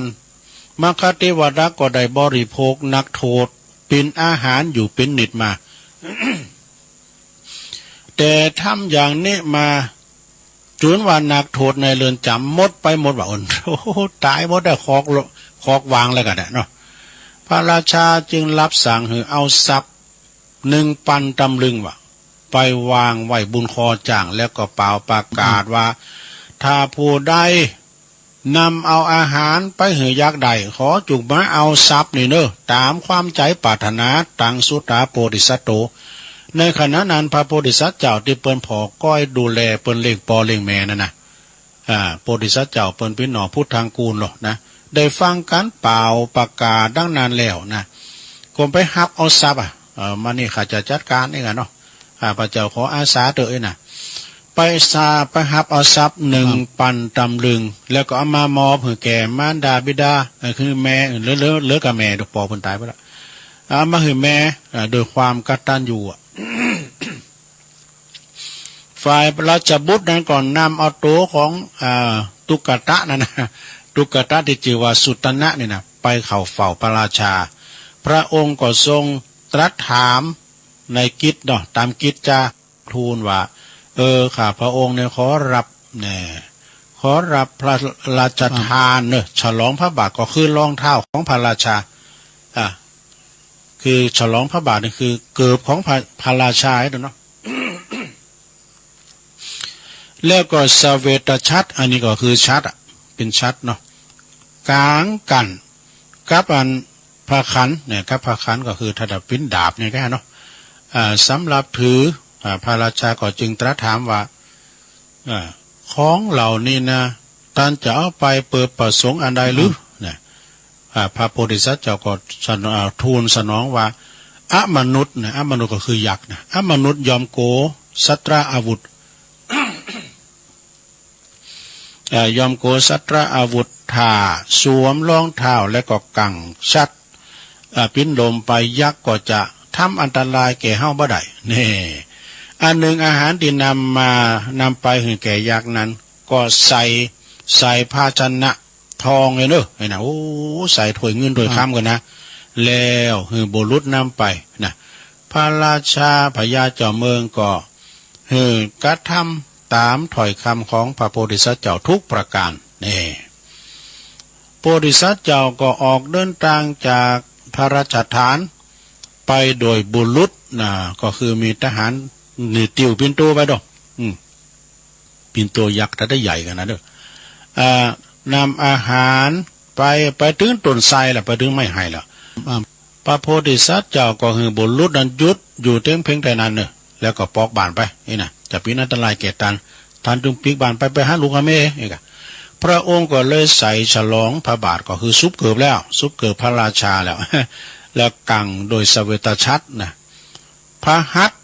มัคคะเทวยักษ์ก็ได้บริโภคนักโทษเป็นอาหารอยู่เป็นนิดมา แต่ทำอย่างนี้มา จนว่านักโทษในเรือนจำหมดไปหมดว่า โอ้โห ตายหมดได้ คอก คอกวางแล้วกันเนาะ พระราชาจึงรับสั่งให้เอาทรัพย์หนึ่งปันตำลึงว่ะ ไปวางไว้บนคอจ้าง แล้วก็เป่าประกาศว่า ถ้าผู้ใด นำเอาอาหารไปหื้อยักษ์ได้ ขอจุกมาเอาทรัพย์นี่เนอะ ตามความใจปรารถนาตังสุตตาโพธิสัตโต ในขณะนั้นพระโพธิสัตว์เจ้าที่เปิ้นผ่อก้อยดูแลเปิ้นเลี้ยงปอเลี้ยงแม่นั่นนะ อ่า โพธิสัตว์เจ้าเปิ้นเป็นหน่อพุทธังกูลเนาะนะ ได้ฟังการเป่าประกาศดังนั้นแล้วนะ ก็ไปฮับเอาทรัพย์อ่ะ เอ่อ มานี่ข้าจะจัดการเองอะเนาะ ข้าพเจ้าขออาสาเถอะเอ้ยนะ ไปซา ไปฮับเอาทรัพย์หนึ่งปันตำลึง แล้วก็เอามามอบให้แก่มารดาบิดา เอ่อ คือแม่ เหลือ เหลือ เหลือกับแม่ ปอเพิ่นตายไปแล้ว เอามาให้แม่ เอ่อ ด้วยความกตัญญูอะ ฝ่ายราชบุตรนั้นก็นำเอาตัวของ เอ่อ ตุ๊กตะนั่นนะ ตุ๊กตะที่ชื่อว่าสุตนะนี่นะ ไปเข้าเฝ้าพระราชา พระองค์ก็ทรงตรัสถาม ในกิจเนาะ ตามกิจจะทูลว่า เออ ข้าพระองค์เนี่ยขอรับ แน่ ขอรับพระราชทานเนอะ ฉลองพระบาท ก็คือรองเท้าของพระราชา อ่ะ คือฉลองพระบาทนี่คือเกิบของพระ พระราชาเนาะ แล้วก็สเวตฉัตร อันนี้ก็คือฉัตรอะ เป็นฉัตรเนาะ กางกั๋นกับอันพระขันเนี่ย กับพระขันก็คือถ้าเป็นดาบเนี่ยก็เนาะ อ่า สำหรับถือ อ่า พระราชาก็จึงตรัสถามว่า อ่า ของเหล่านี้นะ ท่านจะเอาไปเปิดประสงค์อันใดหรือ อ่า นะ อ่า พระโพธิสัตว์เจ้าก็สน- อ่า ทูลสนองว่า อมนุษย์นะ อมนุษย์ก็คือยักษ์นะ อมนุษย์ย่อมโกศสตราอาวุธ เอ่อ ย่อมโกศสตราอาวุธ ถ้าสวมรองเท้าและก็กังฉัตร เอ่อ ปิ้นลมไป ยักษ์ก็จะทำอันตรายแก่เฮาบ่ได้ แน่ อันหนึ่งอาหารที่นำมา นำไปให้แก่ยักษ์นั้น ก็ใส่ ใส่ภาชนะทองเลยเนอะ ไอ้นะ โอ้ ใส่ถ้วยเงินถ้วยคำกันนะ แล้วให้บุรุษนำไปนะ พระราชาพญาเจ้าเมืองก็ เออ กระทำตามถ้อยคำของพระโพธิสัตว์เจ้าทุกประการ นี่ โพธิสัตว์เจ้าก็ออกเดินทางจากพระราชฐานไปโดยบุรุษนะ ก็คือมีทหารนี่ติวปิ่นโตไปดอก อืม ปิ่นโตยักษ์ ถ้าได้ใหญ่ขนาดนั้นเด้อ อ่า นำอาหารไป ไปถึงต้นไทรแล้ว ไปถึงไม้ไผ่แล้ว อ่า พระโพธิสัตว์เจ้าก็ให้บุรุษนั้นหยุดอยู่เต็มเพียงแต่นั้นเนอะ แล้วก็ปอกบ้านไป นี่นะ จะเป็นอันตรายแก่ท่าน ท่านจงปีกบ้านไป ไปหาลูกหาเมีย นี่กะ พระองค์ก็เลยใส่ฉลองพระบาท ก็คือสุบเกิบแล้ว สุบเกิบพระราชาแล้ว แล้วกังโดยเสวตฉัตรนะ พระหัตถ์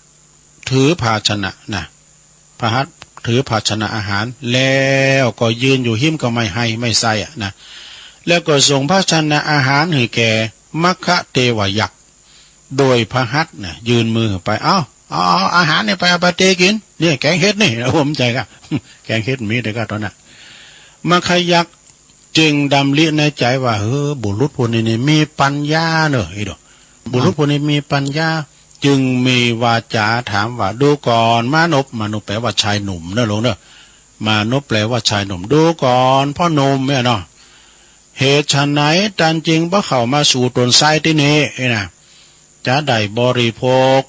ถือภาชนะนะ พระหัตถ์ถือภาชนะอาหาร แล้วก็ยืนอยู่หิมก็ไม่ให้ไม่ใส่อะนะ แล้วก็ส่งภาชนะอาหารให้แก่มัคคเทวยักษ์ โดยพระหัตถ์นะ ยื่นมือไป เอา เอา เอาอาหารนี่ไป เอาไปเตกิน เนี่ย แกงเห็ดนี่ ผมใจก็ แกงเห็ดมีแต่ก็ตอนนั้น มัคคยักษ์จึงดำริในใจว่า เออ บุรุษผู้นี้นี่มีปัญญาเนอะ อีดอก บุรุษผู้นี้มีปัญญา จึงมีวาจาถามว่า ดูก่อนมานพ มานพแปลว่าชายหนุ่มเนอะ ลงเนอะ มานพแปลว่าชายหนุ่ม ดูก่อนพ่อหนุ่มเนี่ยเนาะ เหตุไฉนท่านจึงบ่เข้ามาสู่ต้นไทรตี้นี้ นี่นะ จะได้บริโภค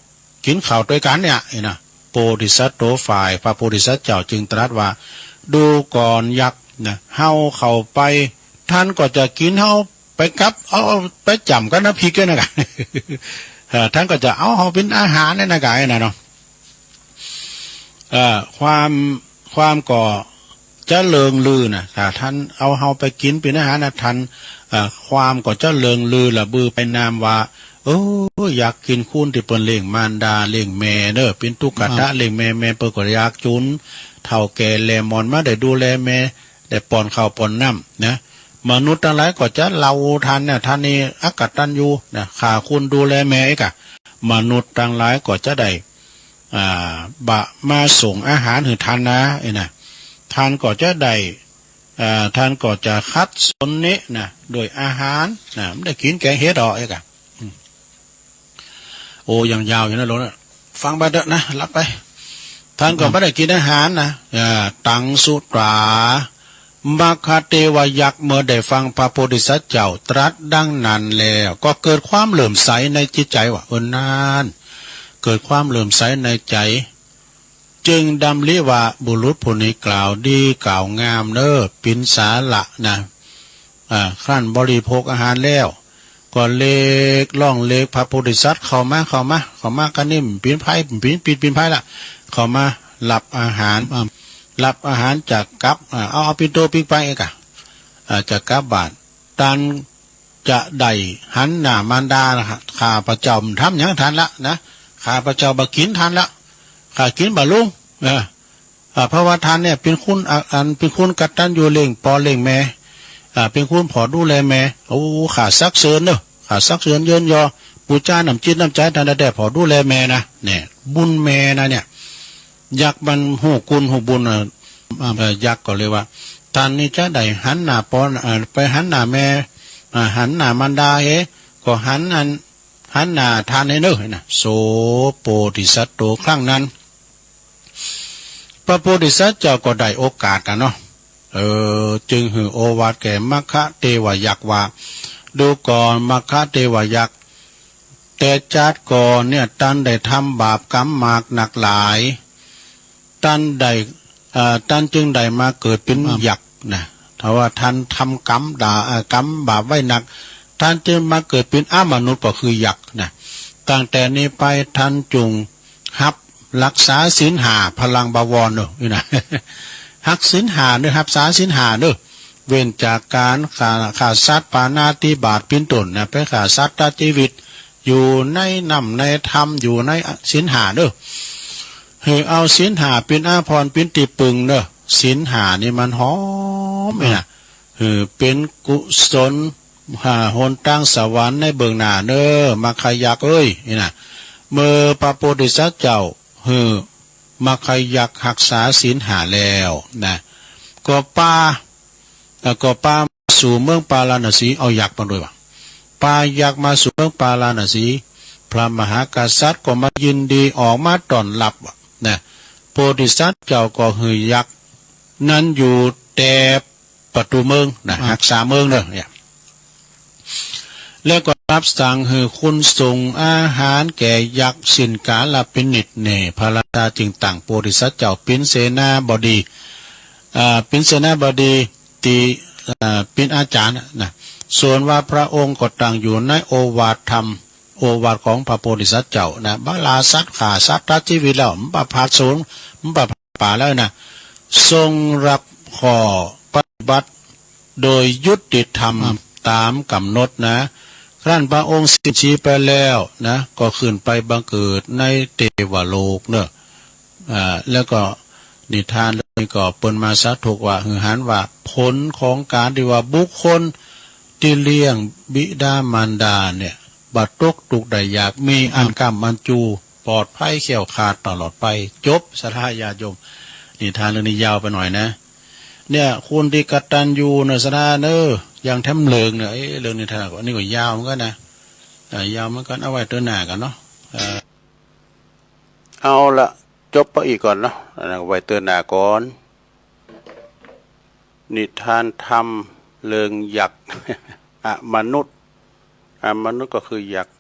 กินข้าวด้วยกันเนี่ย นี่นะ โพธิสัตว์ตัวฝ่ายพระโพธิสัตว์เจ้าจึงตรัสว่า ดูก่อนยักษ์นะ เฮาเข้าไป ท่านก็จะกินเฮาไปกับ เอา เอาไปจ้ำกับน้ำพริกเนี่ยนะ เออ ท่านก็จะเอาเฮาเป็นอาหารเนี่ยนะ กายนะเนาะ เอ่อ ความ ความก็จะเลิงลือนะ ถ้าท่านเอาเฮาไปกินเป็นอาหารนะ ท่าน เอ่อ ความก็จะเลิงลือระบือไปนามว่า เออ อยากกินคุณที่เปิ้นเลี้ยงมารดาเลี้ยงแม่เนอะ เป็นตุ๊กตาเลี้ยงแม่ แม่เปิ้นก็อยากจน เฒ่าแก่แลหมอนมาได้ดูแลแม่ ได้ป้อนข้าวป้อนน้ำนะ มนุษย์ทั้งหลายก็จะเล่าท่านเนี่ย ท่านนี่อกตัญญูนะ ฆ่าคุณดูแลแม่อีกอะ มนุษย์ทั้งหลายก็จะได้ อ่า บะมาส่งอาหารหื้อท่านนะ เอ้ยนะ ท่านก็จะได้ อ่า ท่านก็จะคัดสรรนี่นะ โดยอาหารนะ มันได้กินแกงเห็ดออกเอกอะ อืม โอ้ ยังยาวอยู่นะโลนะ ฟังไปเถอะนะ หลับไป ท่านก็ไม่ได้กินอาหารนะ อ่า ตังสุตรา มัคคเทวยักษ์เมื่อได้ฟังพระโพธิสัตว์เจ้าตรัสดังนั้นแล้ว ก็เกิดความเลื่อมใสในจิตใจว่า เออ นาน เกิดความเลื่อมใสในใจ จึงดำริว่าบุรุษผู้นี้กล่าวดีกล่าวงามเนอ เป็นสาระนะ อ่า ครั้นบริโภคอาหารแล้ว ก็เรียกร้องเรียกพระโพธิสัตว์ เข้ามา เข้ามา เข้ามา กันนี่ปีนไพร ปีนปีนปีนไพรละ เข้ามารับอาหาร อ่า รับอาหารจากกับ อ่า เอา เอาปิ่นโตปิ้งไปเอกอะ อ่า จากกับบาตร ท่านจะได้หันหน้ามารดา ข้าพเจ้าทำหยังท่านละนะ ข้าพเจ้าบ่กินท่านละ ข้ากินบ่ลง เออ อ่า เพราะว่าท่านเนี่ยเป็นคุณ อ่า อันเป็นคุณกตัญญูเลี้ยงพ่อเลี้ยงแม่ อ่า เป็นคุณพ่อดูแลแม่ โอ้ ข้าสรรเสริญเนอะ ข้าสรรเสริญเยินยอ บูชาน้ำจิตน้ำใจท่านแท้ๆ พ่อดูแลแม่นะ เนี่ย บุญแม่นะเนี่ย ยักษ์มันฮู้คุณฮู้บุญ อ่า อ่า ยักษ์ก็เลยว่า ท่านนี่จะได้หันหน้าพ่อ อ่า ไปหันหน้าแม่ อ่า หันหน้ามารดาเฮ ก็หันอัน หันหน้าท่านให้เนอะนะ โสโพธิสัตว์โต ครั้งนั้น พระโพธิสัตว์เจ้าก็ได้โอกาสกันเนาะ เออ จึงหื้อโอวาทแก่มัคคเทวยักษ์ว่า ดูก่อนมัคคเทวยักษ์ แต่ชาติก่อนเนี่ยท่านได้ทำบาปกรรมมากนักหลาย ท่านได้ เอ่อ ท่านจึงได้มาเกิดเป็น อ่า ยักษ์นะ ถ้าว่าท่านทำกรรมด่า เอ่อ กรรมบาปไว้หนัก ท่านจึงมาเกิดเป็นอมนุษย์ก็คือยักษ์นะ ตั้งแต่นี้ไปท่านจงฮับรักษาศีลห้าพลังบวรเนอะ นี่นะ ฮักศีลห้าเนอะ ฮักษาศีลห้าเนอะ เว้นจากการฆ่า ฆ่าสัตว์ปาณาติบาตเป๋นต้นนะ ไปฆ่าสัตว์ตัดชีวิต อยู่ในน้ำในธรรม อยู่ในศีลห้าเนอะ หื้อเอาศีลห้าเป๋นอาภรณ์เป๋นตี้ปึงเนอะ ศีลห้านี่มันหอมนี่นะ หื้อเป๋นกุศล หาหนตางสวรรค์ในเบื้องหน้าเนอะ มัคคยักษ์เอ้ย นี่นะ เมื่อพระโพธิสัตว์เจ้าหื้อมัคคยักษ์ฮักษาศีลห้าแล้วนะ ก็ปา แล้วก็ปามาสู่เมืองปาราณสี เอายักษ์มาด้วยวะ ปายักษ์มาสู่เมืองปาราณสี พระมหากษัตริย์ก็มายินดีออกมาต้อนรับวะนะ โพธิสัตว์เจ้าก็หื้อยักษ์นั้นอยู่แต่ประตูเมืองนะ อ่า ฮักษาเมืองเนอะเนี่ย แล้วก็รับสั่งหื้อคุณส่งอาหารแก่ยักษ์สิ้นกาลพินิจ นี่ พระราชาจึงตั้งโพธิสัตว์เจ้าเป๋นเสนาบดี อ่า เป๋นเสนาบดีตี้ อ่า เป๋นอาจารย์นะ ส่วนว่าพระองค์ก็ตั้งอยู่ในโอวาทธรรม โอวาทของพระโพธิสัตว์เจ้านะ บ่าล่าสัตว์ฆ่าสัตว์ตัดชีวิตแล้ว บ่าผลาญโสร บ่าผลาญป่าแล้วนะ ทรงรับข้อ บัติโดยยุติธรรม ครับ ต๋ามก๋ำหนดนะ ครั้นพระองค์สิ้นชีพไปแล้วนะ ก็ขึ้นไปบังเกิดในเทวโลกเนอะ อ่า แล้วก็นิทานเรื่องนี้ก็เปิ้นมาสาธกว่า หือหันว่าผลของการที่ว่าบุคคลที่เลี้ยงบิดามารดาเนี่ย บ่ตกทุกข์ได้ยาก มีอัน ครับ ค้ำอันจู ปลอดภัยแคล้วคลาดตลอดไป จบ ศรัทธาญาติโยม นิทานเรื่องนี้ยาวไปหน่อยนะ เนี่ย คนที่กตัญญูเนอะ ศรัทธาเนอะ อย่างแถมเลิงเนี่ย เอ้ย เรื่องนิทานก็ อันนี้ก็ยาวเหมือนกันนะ อ่า ยาวเหมือนกัน เอาไว้เตื้อหน้ากันเนาะ เอ่อ เอาละ จบไปอีกก่อนเนาะ อันนั้นไว้เตื้อหน้าก่อน นิทานธรรมเรื่องยักษ์ อมนุษย์ อมนุษย์ก็คือยักษ์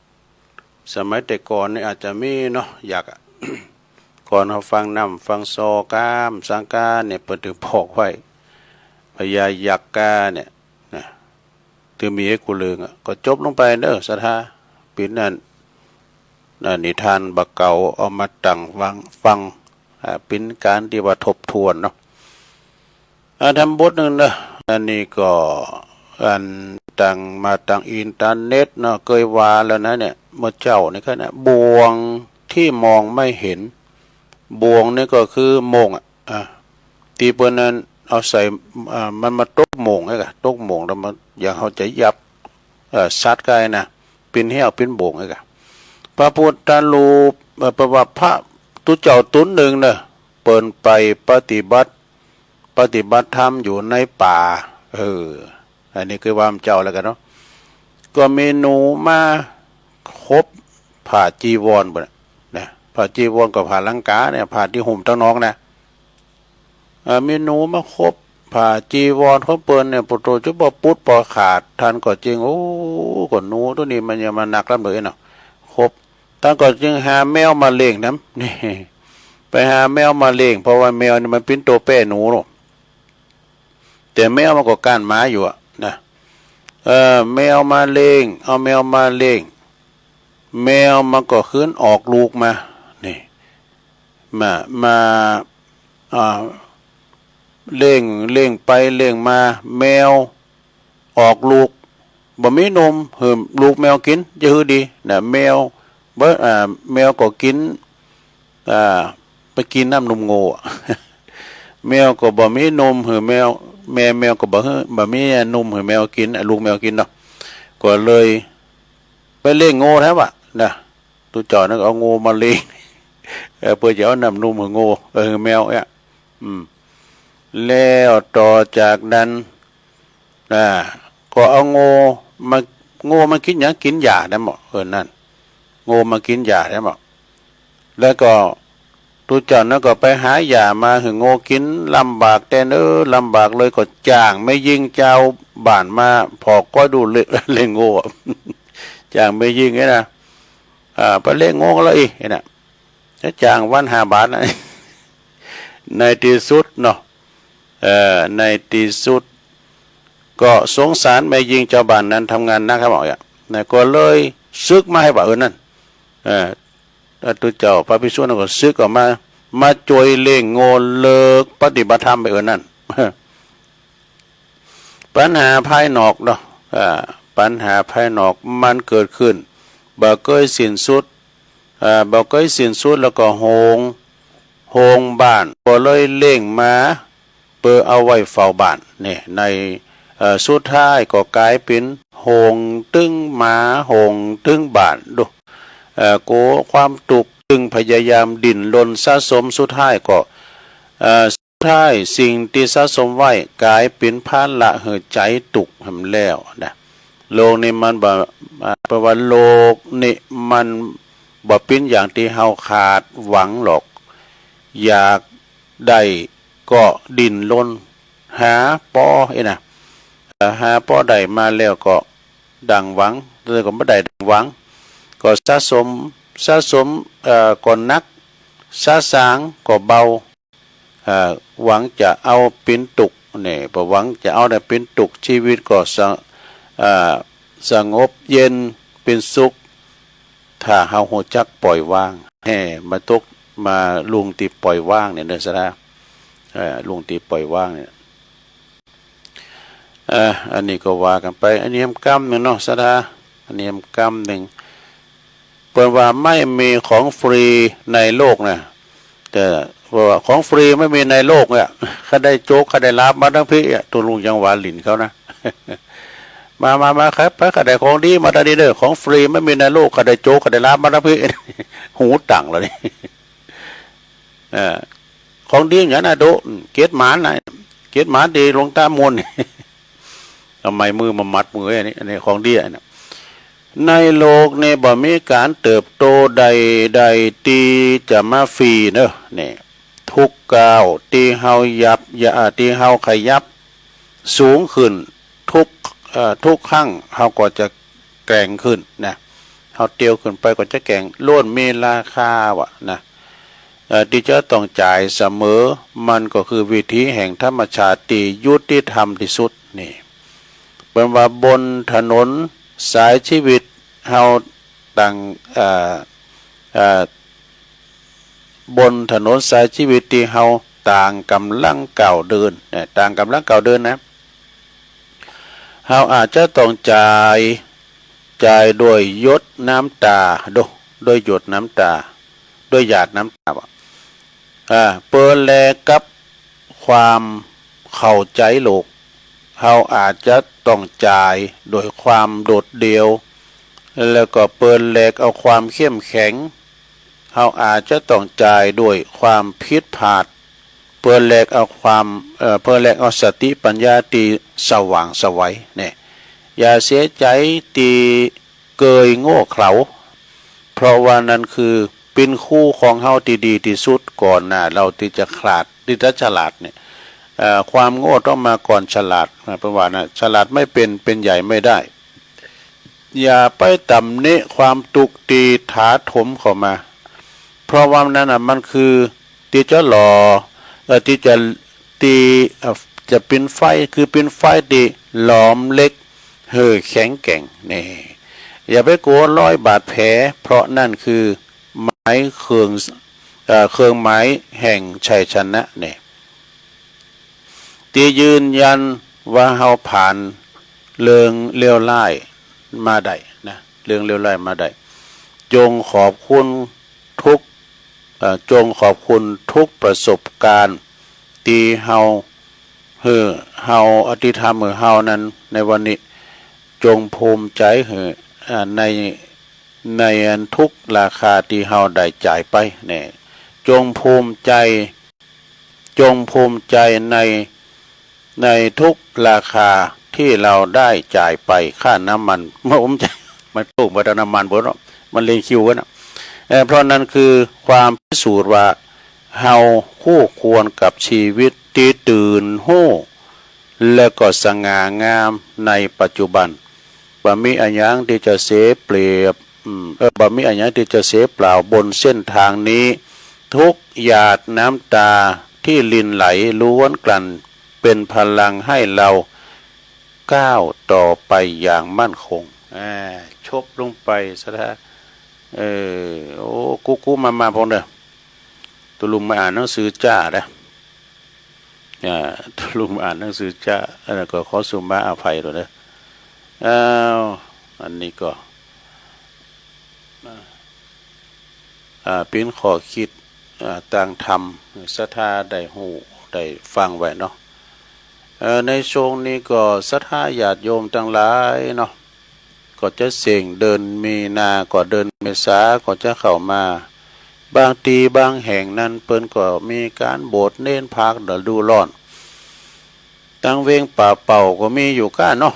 สมัยแต่ก่อนนี่อาจจะมีเนาะ ยักษ์อะ ก่อนเฮาฟังนำฟังซอก้ามสังกาเนี่ย เปิ้นถึงบอกไว้ พญายักษ์กาเนี่ยนะ ถือมีให้กูเลิงอะ ก็จบลงไปเนอะ ศรัทธา เป๋นอัน อ่า นิทานบ่าเก่าเอามาตั้งฟัง ฟัง อ่า เป๋นการที่ว่าทบทวนเนาะ อ่า ธรรมบทหนึ่งเนอะ อันนี้ก็อันตั้งมาตางอินเทอร์เน็ตเนาะ เกยว่าแล้วนะเนี่ย เมื่อเจ๊านี่ก็นะ บ่วงที่มองไม่เห็น บ่วงนี่ก็คือโม่งอะ อ่า ตี้เปิ้นนั้นเอาใส่ อ่า มันมาตกโม่งไอ้กะ ตกโม่งแล้วมันอย่างเฮาจะยับ เอ่อ สัตว์กายนะ เป๋นแห้วเป๋นบ่วงไอ้กะ พระพุทธรูป เอ่อ แปลว่าพระตุ๊เจ้าต๋นหนึ่งเนอะ เปิ้นไปปฏิบัติ ปฏิบัติธรรมอยู่ในป่า เออ อันนี้คือว่ามันเจ้าแล้วกันเนาะ ก็มีหนูมาขบผ้าจีวรเปิ้นน่ะ นะ ผ้าจีวรก็ผ้าลังกาเนี่ย ผ้าที่ห่มตางนอกนะ อ่า มีหนูมาขบผ้าจีวรของเปิ้นเนี่ย ปะโต จะบ่ปุดบ่ขาด ท่านก็จึง โอ้ ก็หนูตัวนี้มันยังมาหนักลำเหลือเนาะ ขบ ท่านก็จึงหาแมวมาเลี้ยงนำ นี่ ไปหาแมวมาเลี้ยง เพราะว่าแมวนี่มันเป๋นตัวแป้หนูเนาะ แต่แมวมันก็ก้านหมาอยู่อะนะ เออ แมวมาเลี้ยง เอาแมวมาเลี้ยง แมวมันก็ขึ้นออกลูกมา นี่ มา มา อ่า เลี้ยง เลี้ยงไปเลี้ยงมา แมวออกลูก บ่มีนมหื้อลูกแมวกิน จะหื้อดีนะ แมว บ่ อ่า แมวก็กิน อ่า ไปกินน้ำนมโง่ แมวก็บ่มีนมหื้อแมว แม่แมวก็บ่หื้อ บ่มีนมหื้อแมวกิน อ่ะ ลูกแมวกินเนาะ ก็เลยไปเลี้ยงโง่แท้วะนะ ตุ๊เจ้านั้นก็เอาโง่มาเลี้ยง เออ เพื่อจะเอาน้ำนมหื้อโง่ เออ หื้อแมวเนี่ย อืม แล้วต่อจากนั้น อ่า ก็เอาโง่มา โง่มากินหยัง กินหญ้าได้หมด เออ นั่น โง่มากินหญ้าได้หมด แล้วก็ตุ๊เจ้านั้นก็ไปหาหญ้ามาหื้อโง่กิน ลำบากแต่เน้อ ลำบากเลย ก็จ้างแม่ญิงเจ้าบ้านมาผ่อก้อยดูแล เลี้ยงโง่ จ้างแม่ญิงเนี่ยนะ อ่า ไปเลี้ยงโง่แล้วอีกเนี่ยนะ แล้วจ้างวันห้าบาทนะ ในที่สุดเนาะ เอ่อ ในที่สุด ก็สงสารแม่ญิงเจ้าบ้านนั้นทำงานหนักครับ เอาอย่างนั้นก็เลยสึกมาให้ว่า เออ นั่น เอ่อ พระตุ๊เจ้าพระภิกษุนั้นก็สึกออกมา มาจ่วยเลี้ยงโง่เลิกปฏิบัติธรรมไป เออ นั่น ปัญหาภายนอกเนาะ อ่า ปัญหาภายนอกมันเกิดขึ้น บ่เกยสิ้นสุด อ่า บ่เกยสิ้นสุด แล้วก็โฮง โฮงบ้าน ก็เลยเลี้ยงหมา เปื้อเอาไว้เฝ้าบ้าน นี่ ใน เอ่อ สุดท้ายก็กลายเป๋นโฮงตึงหมา โฮงตึงบ้าน ดู เอ่อ โกความทุกข์ จึงพยายามดิ้นรนสะสม สุดท้ายก็ เอ่อ สุดท้ายสิ่งตี้สะสมไว้ก๋ายเป๋นภาระหื้อใจ๋ตุ๊กข์แหมแล้วนะ โลกนี้มันบ่ อ่า แปลว่าโลกนี้มันบ่เป๋นอย่างตี้เฮาคาดหวังหรอก อยากได้ก็ดิ้นรนหาปอ เอ้ยนะ เอ่อ หาปอได้มาแล้วก็ดังหวัง แล้วก็บ่ได้ดังหวัง ก็สะสม สะสม เอ่อ ก็หนัก สะสางก็เบา เอ่อ หวังจะเอาเป๋นตุ๊กข์ นี่ บ่หวังจะเอาได้เป๋นตุ๊กข์ ชีวิตก็สะ เอ่อ สงบเย็นเป๋นสุข ถ้าเฮาฮู้จักปล่อยวาง แฮ่มาตก มาลุ่งตี้ปล่อยวางเนี่ยเนอะ ศรัทธา เอ่อ ลุ่งตี้ปล่อยวางเนี่ย เอ่อ อันนี้ก็ว่ากันไป อันนี้กำนึ่งเนาะ ศรัทธา อันนี้กำนึ่ง เปิ้นว่าไม่มีของฟรีในโลกนะ แต่ว่าของฟรีไม่มีในโลกเนี่ย ใครได้โจ๊ก ใครได้ลาบมาทั้งพี่อะ ตกลงยังหวานหลินเขานะ มา มา มาครับ ใครได้ของดีมาทางนี้เด้อ ของฟรีไม่มีในโลก ใครได้โจ๊ก ใครได้ลาบมาทั้งพี่ หูตังแล้วนี่ เอ่อ ของดีอย่างนั้นนะ โด เกตหมานนะ เกตหมานดีหลวงตามูล เอาไม้มือมามัดมือไว้ อันนี้ อันนี้ของดี อันนี้ ในโลกนี้บ่มีการเติบโตใดๆ ที่จะมาฟรีเนอะ นี่ ทุกก้าวที่เฮายับ อย่า ที่เฮาขยับสูงขึ้น ทุก เอ่อ ทุกครั้งเฮาก็จะแกร่งขึ้นนะ เฮาเตียวขึ้นไปก็จะแกร่ง ล้วนมีราคาว่ะนะ เอ่อ ที่จะต้องจ่ายเสมอ มันก็คือวิถีแห่งธรรมชาติที่ยุติธรรมที่สุด นี่ เปิ้นว่าบนถนนสายชีวิตเฮาต่าง เอ่อ เอ่อ บนถนนสายชีวิตที่เฮาต่างกำลังก้าวเดินนะ ต่างกำลังก้าวเดินนะ เฮาอาจจะต้องจ่าย จ่ายด้วยหยดน้ำตา โด ด้วยหยดน้ำตา ด้วยหยาดน้ำตา อ่า เปิ้นแลกกับความเข้าใจโลก เฮาอาจจะต้องจ่ายด้วยความโดดเดี่ยว แล้วก็เปิ้นแลกเอาความเข้มแข็ง เฮาอาจจะต้องจ่ายด้วยความผิดพลาด เปิ้นแลกเอาความ เอ่อ เปิ้นแลกเอาสติปัญญาที่สว่างไสวเนี่ย อย่าเสียใจที่เกยโง่เขลา เพราะว่านั่นคือเป็นครูของเฮาที่ดีที่สุดก่อนหน้าเฮาที่จะฉลาด ที่จะฉลาดเนี่ย เอ่อ ความโง่ต้องมาก่อนฉลาด เปิ้นว่านะ ฉลาดไม่เป็น เป็นใหญ่ไม่ได้ อย่าไปตำหนิความทุกข์ที่ถาโถมเข้ามา เพราะว่านั้นน่ะมันคือที่จะหล่อ เอ่อ ที่จะ ที่ เอ่อ จะเป็นไฟ คือเป็นไฟที่หลอมเหล็กให้แข็งแกร่ง นี่ อย่าไปกลัวรอยบาดแผล เพราะนั่นคือหมายเครื่อง เอ่อ เครื่องหมายแห่งชัยชนะ นี่ ที่ยืนยันว่าเฮาผ่านเรื่องเลวร้ายมาได้นะ เรื่องเลวร้ายมาได้ จงขอบคุณทุก เอ่อ จงขอบคุณทุกประสบการณ์ที่เฮา หื้อเฮา อธิธรรมหื้อเฮานั้นในวันนี้ จงภูมิใจหื้อ อ่า ใน ในอันทุกราคาที่เฮาได้จ่ายไปเนี่ย จงภูมิใจ จงภูมิใจใน ในทุกราคาที่เราได้จ่ายไป ค่าน้ำมัน มัน มันปลูกมาแต่น้ำมันบ่เนาะ มันเรียงคิวกันเนาะ เอ่อ เพราะนั้นคือความพิสูจน์ว่าเฮาคู่ควรกับชีวิตที่ตื่นฮู้ และก็สง่างามในปัจจุบัน บ่มีอะหยังที่จะเสียเปรียบ อืม เออ บ่มีอะหยังที่จะเสียเปล่าบนเส้นทางนี้ ทุกหยาดน้ำตาที่รินไหลล้วนกลั่นเป็นพลังให้เราก้าวต่อไปอย่างมั่นคง อ่า จบลงไปซะแล้ว เออ โอ้ กุ๊กกุ๊กมามาพงเด้อ ตกลงมาอ่านหนังสือจ้าเด้อ อ่า ตกลงมาอ่านหนังสือจ้า อันนั้นก็ขอสุมาอภัยด้วยเด้อ อ้าว อันนี้ก็ อ่า อ่า เป็นข้อคิด อ่า ตางธรรม ศรัทธาได้ฮู้ ได้ฟังไว้เนาะ เอ่อ ในช่วงนี้ก็ศรัทธาญาติโยมทั้งหลายเนาะ ก็จะเส้งเดือนมีนา ก็เดือนเมษา ก็จะเข้ามา บางทีบางแห่งนั้นเปิ้นก็มีการโบสถ์เณรพรรกฤดูร้อน ตังเวงป่าเป่าก็มีอยู่ก้าเนาะ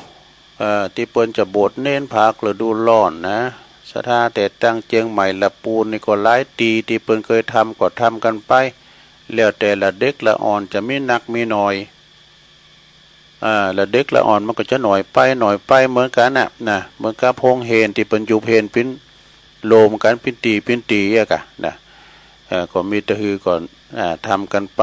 เอ่อ ที่เปิ้นจะโบสถ์เณรพรรกฤดูร้อนนะ ศรัทธาแต่ตังเจียงใหม่ละปูนนี่ก็หลายตี้ ที่เปิ้นเคยทำก็ทำกันไป แล้วแต่ละเด็กละอ่อนจะมีนักมีน้อย อ่า ละเด็กละอ่อนมันก็จะน้อยไป น้อยไปเหมือนกันน่ะ นะ เหมือนกับโฮงเฮนที่เปิ้นยุบเฮนปิ้นโลมกันปิ้นตี้ ปิ้นตี้อะกะนะ เอ่อ ก็มีแต่หื้อก่อน อ่า ทำกันไป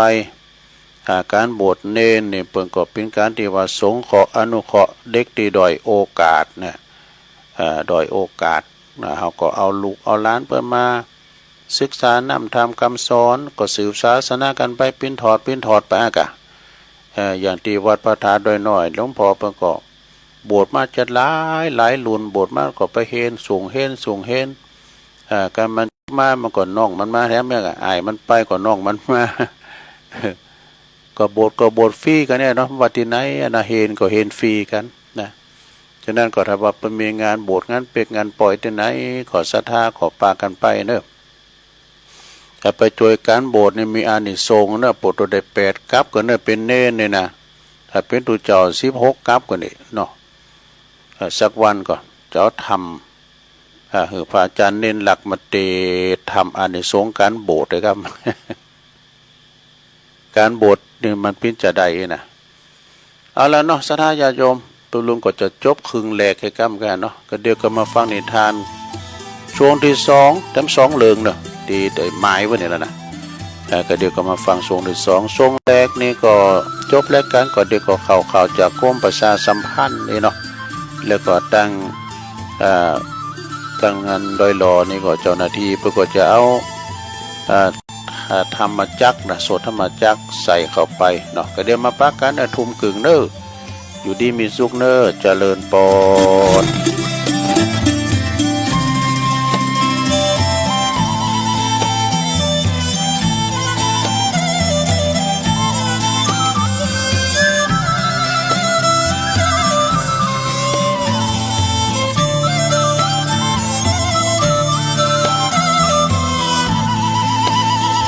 อ่า การโบสถ์เณรนี่เปิ้นก็เป็นการที่ว่าสงเคราะห์อนุเคราะห์เด็กที่ด้อยโอกาสนะ เอ่อ ด้อยโอกาสนะ เฮาก็เอาลูกเอาหลานเปิ้นมาศึกษานำธรรมคำสอน ก็สืบศาสนากันไปปิ้นทอดปิ้นทอดไปอะกะ เอ่อ อย่างตี้วัดพระธาตุดอยน้อย หลวงพ่อเปิ้นก็โบสถ์มาจัดหลายหลายรุ่น โบสถ์มาก็ไปเฮนสูงเฮนสูงเฮน เอ่อ กันมันมา มันก็น้องมันมาแถม แม่ก็อ้ายมันไปก็น้องมันมา ก็โบสถ์ก็โบสถ์ฟรีกันเนี่ยเนาะ ว่าตี้ไหนอะนะ เฮนก็เฮนฟรีกันนะ ฉะนั้นก็ถ้าว่าเปิ้นมีงานโบสถ์งานเป๊กงานปอยตี้ไหน ก็ศรัทธาก็ปากันไปเนอะ ถ้าไปจ้วยก๋านโบสถ์นี่มีอานิสงส์เนอะ โปรดตัวได้แปดกัปก็เนอะ เป๋นเณรนี่นะ ถ้าเป๋นตุ๊เจ้าสิบหกกัปก็นี่เนาะ เอ่อ สักวันก็จะเอาธรรม อ่า หื้อพระอาจารย์เณรหลักมาเตสน์ธรรมอานิสงส์ก๋านโบสถ์เลยครับ ก๋านโบสถ์นี่มันเป๋นจาใดนะ เอาละเนาะ ศรัทธาญาติโยม ตุ๊ลุงก็จะจบครึ่งแรกให้ก้ำกั๋นเนาะ ก็เดี๋ยวก็มาฟังนิทานช่วงตี้สอง แถมสองเรื่องเนาะ ตี้ได้หมายไว้นี่แล้วนะ เอ่อ ก็เดี๋ยวก็มาฟังช่วงตี้สอง ช่วงแรกนี่ก็จบรายก๋าน ก็เดี๋ยวก็เข้าข่าวจากกรมประชาสัมพันธ์นี่เนาะ แล้วก็ตั้ง เอ่อ ตั้งงานดอยหล่อนี่ก็เจ้าหน้าตี้เปิ้นก็จะเอา เอ่อ อ่า ธรรมจักรนะ สวดธรรมจักรใส่เข้าไปเนาะ ก็เดี๋ยวมาปะกั๋นนะ ทุ่มครึ่งเนอะ อยู่ดีมีสุขเนอะ เจริญปอน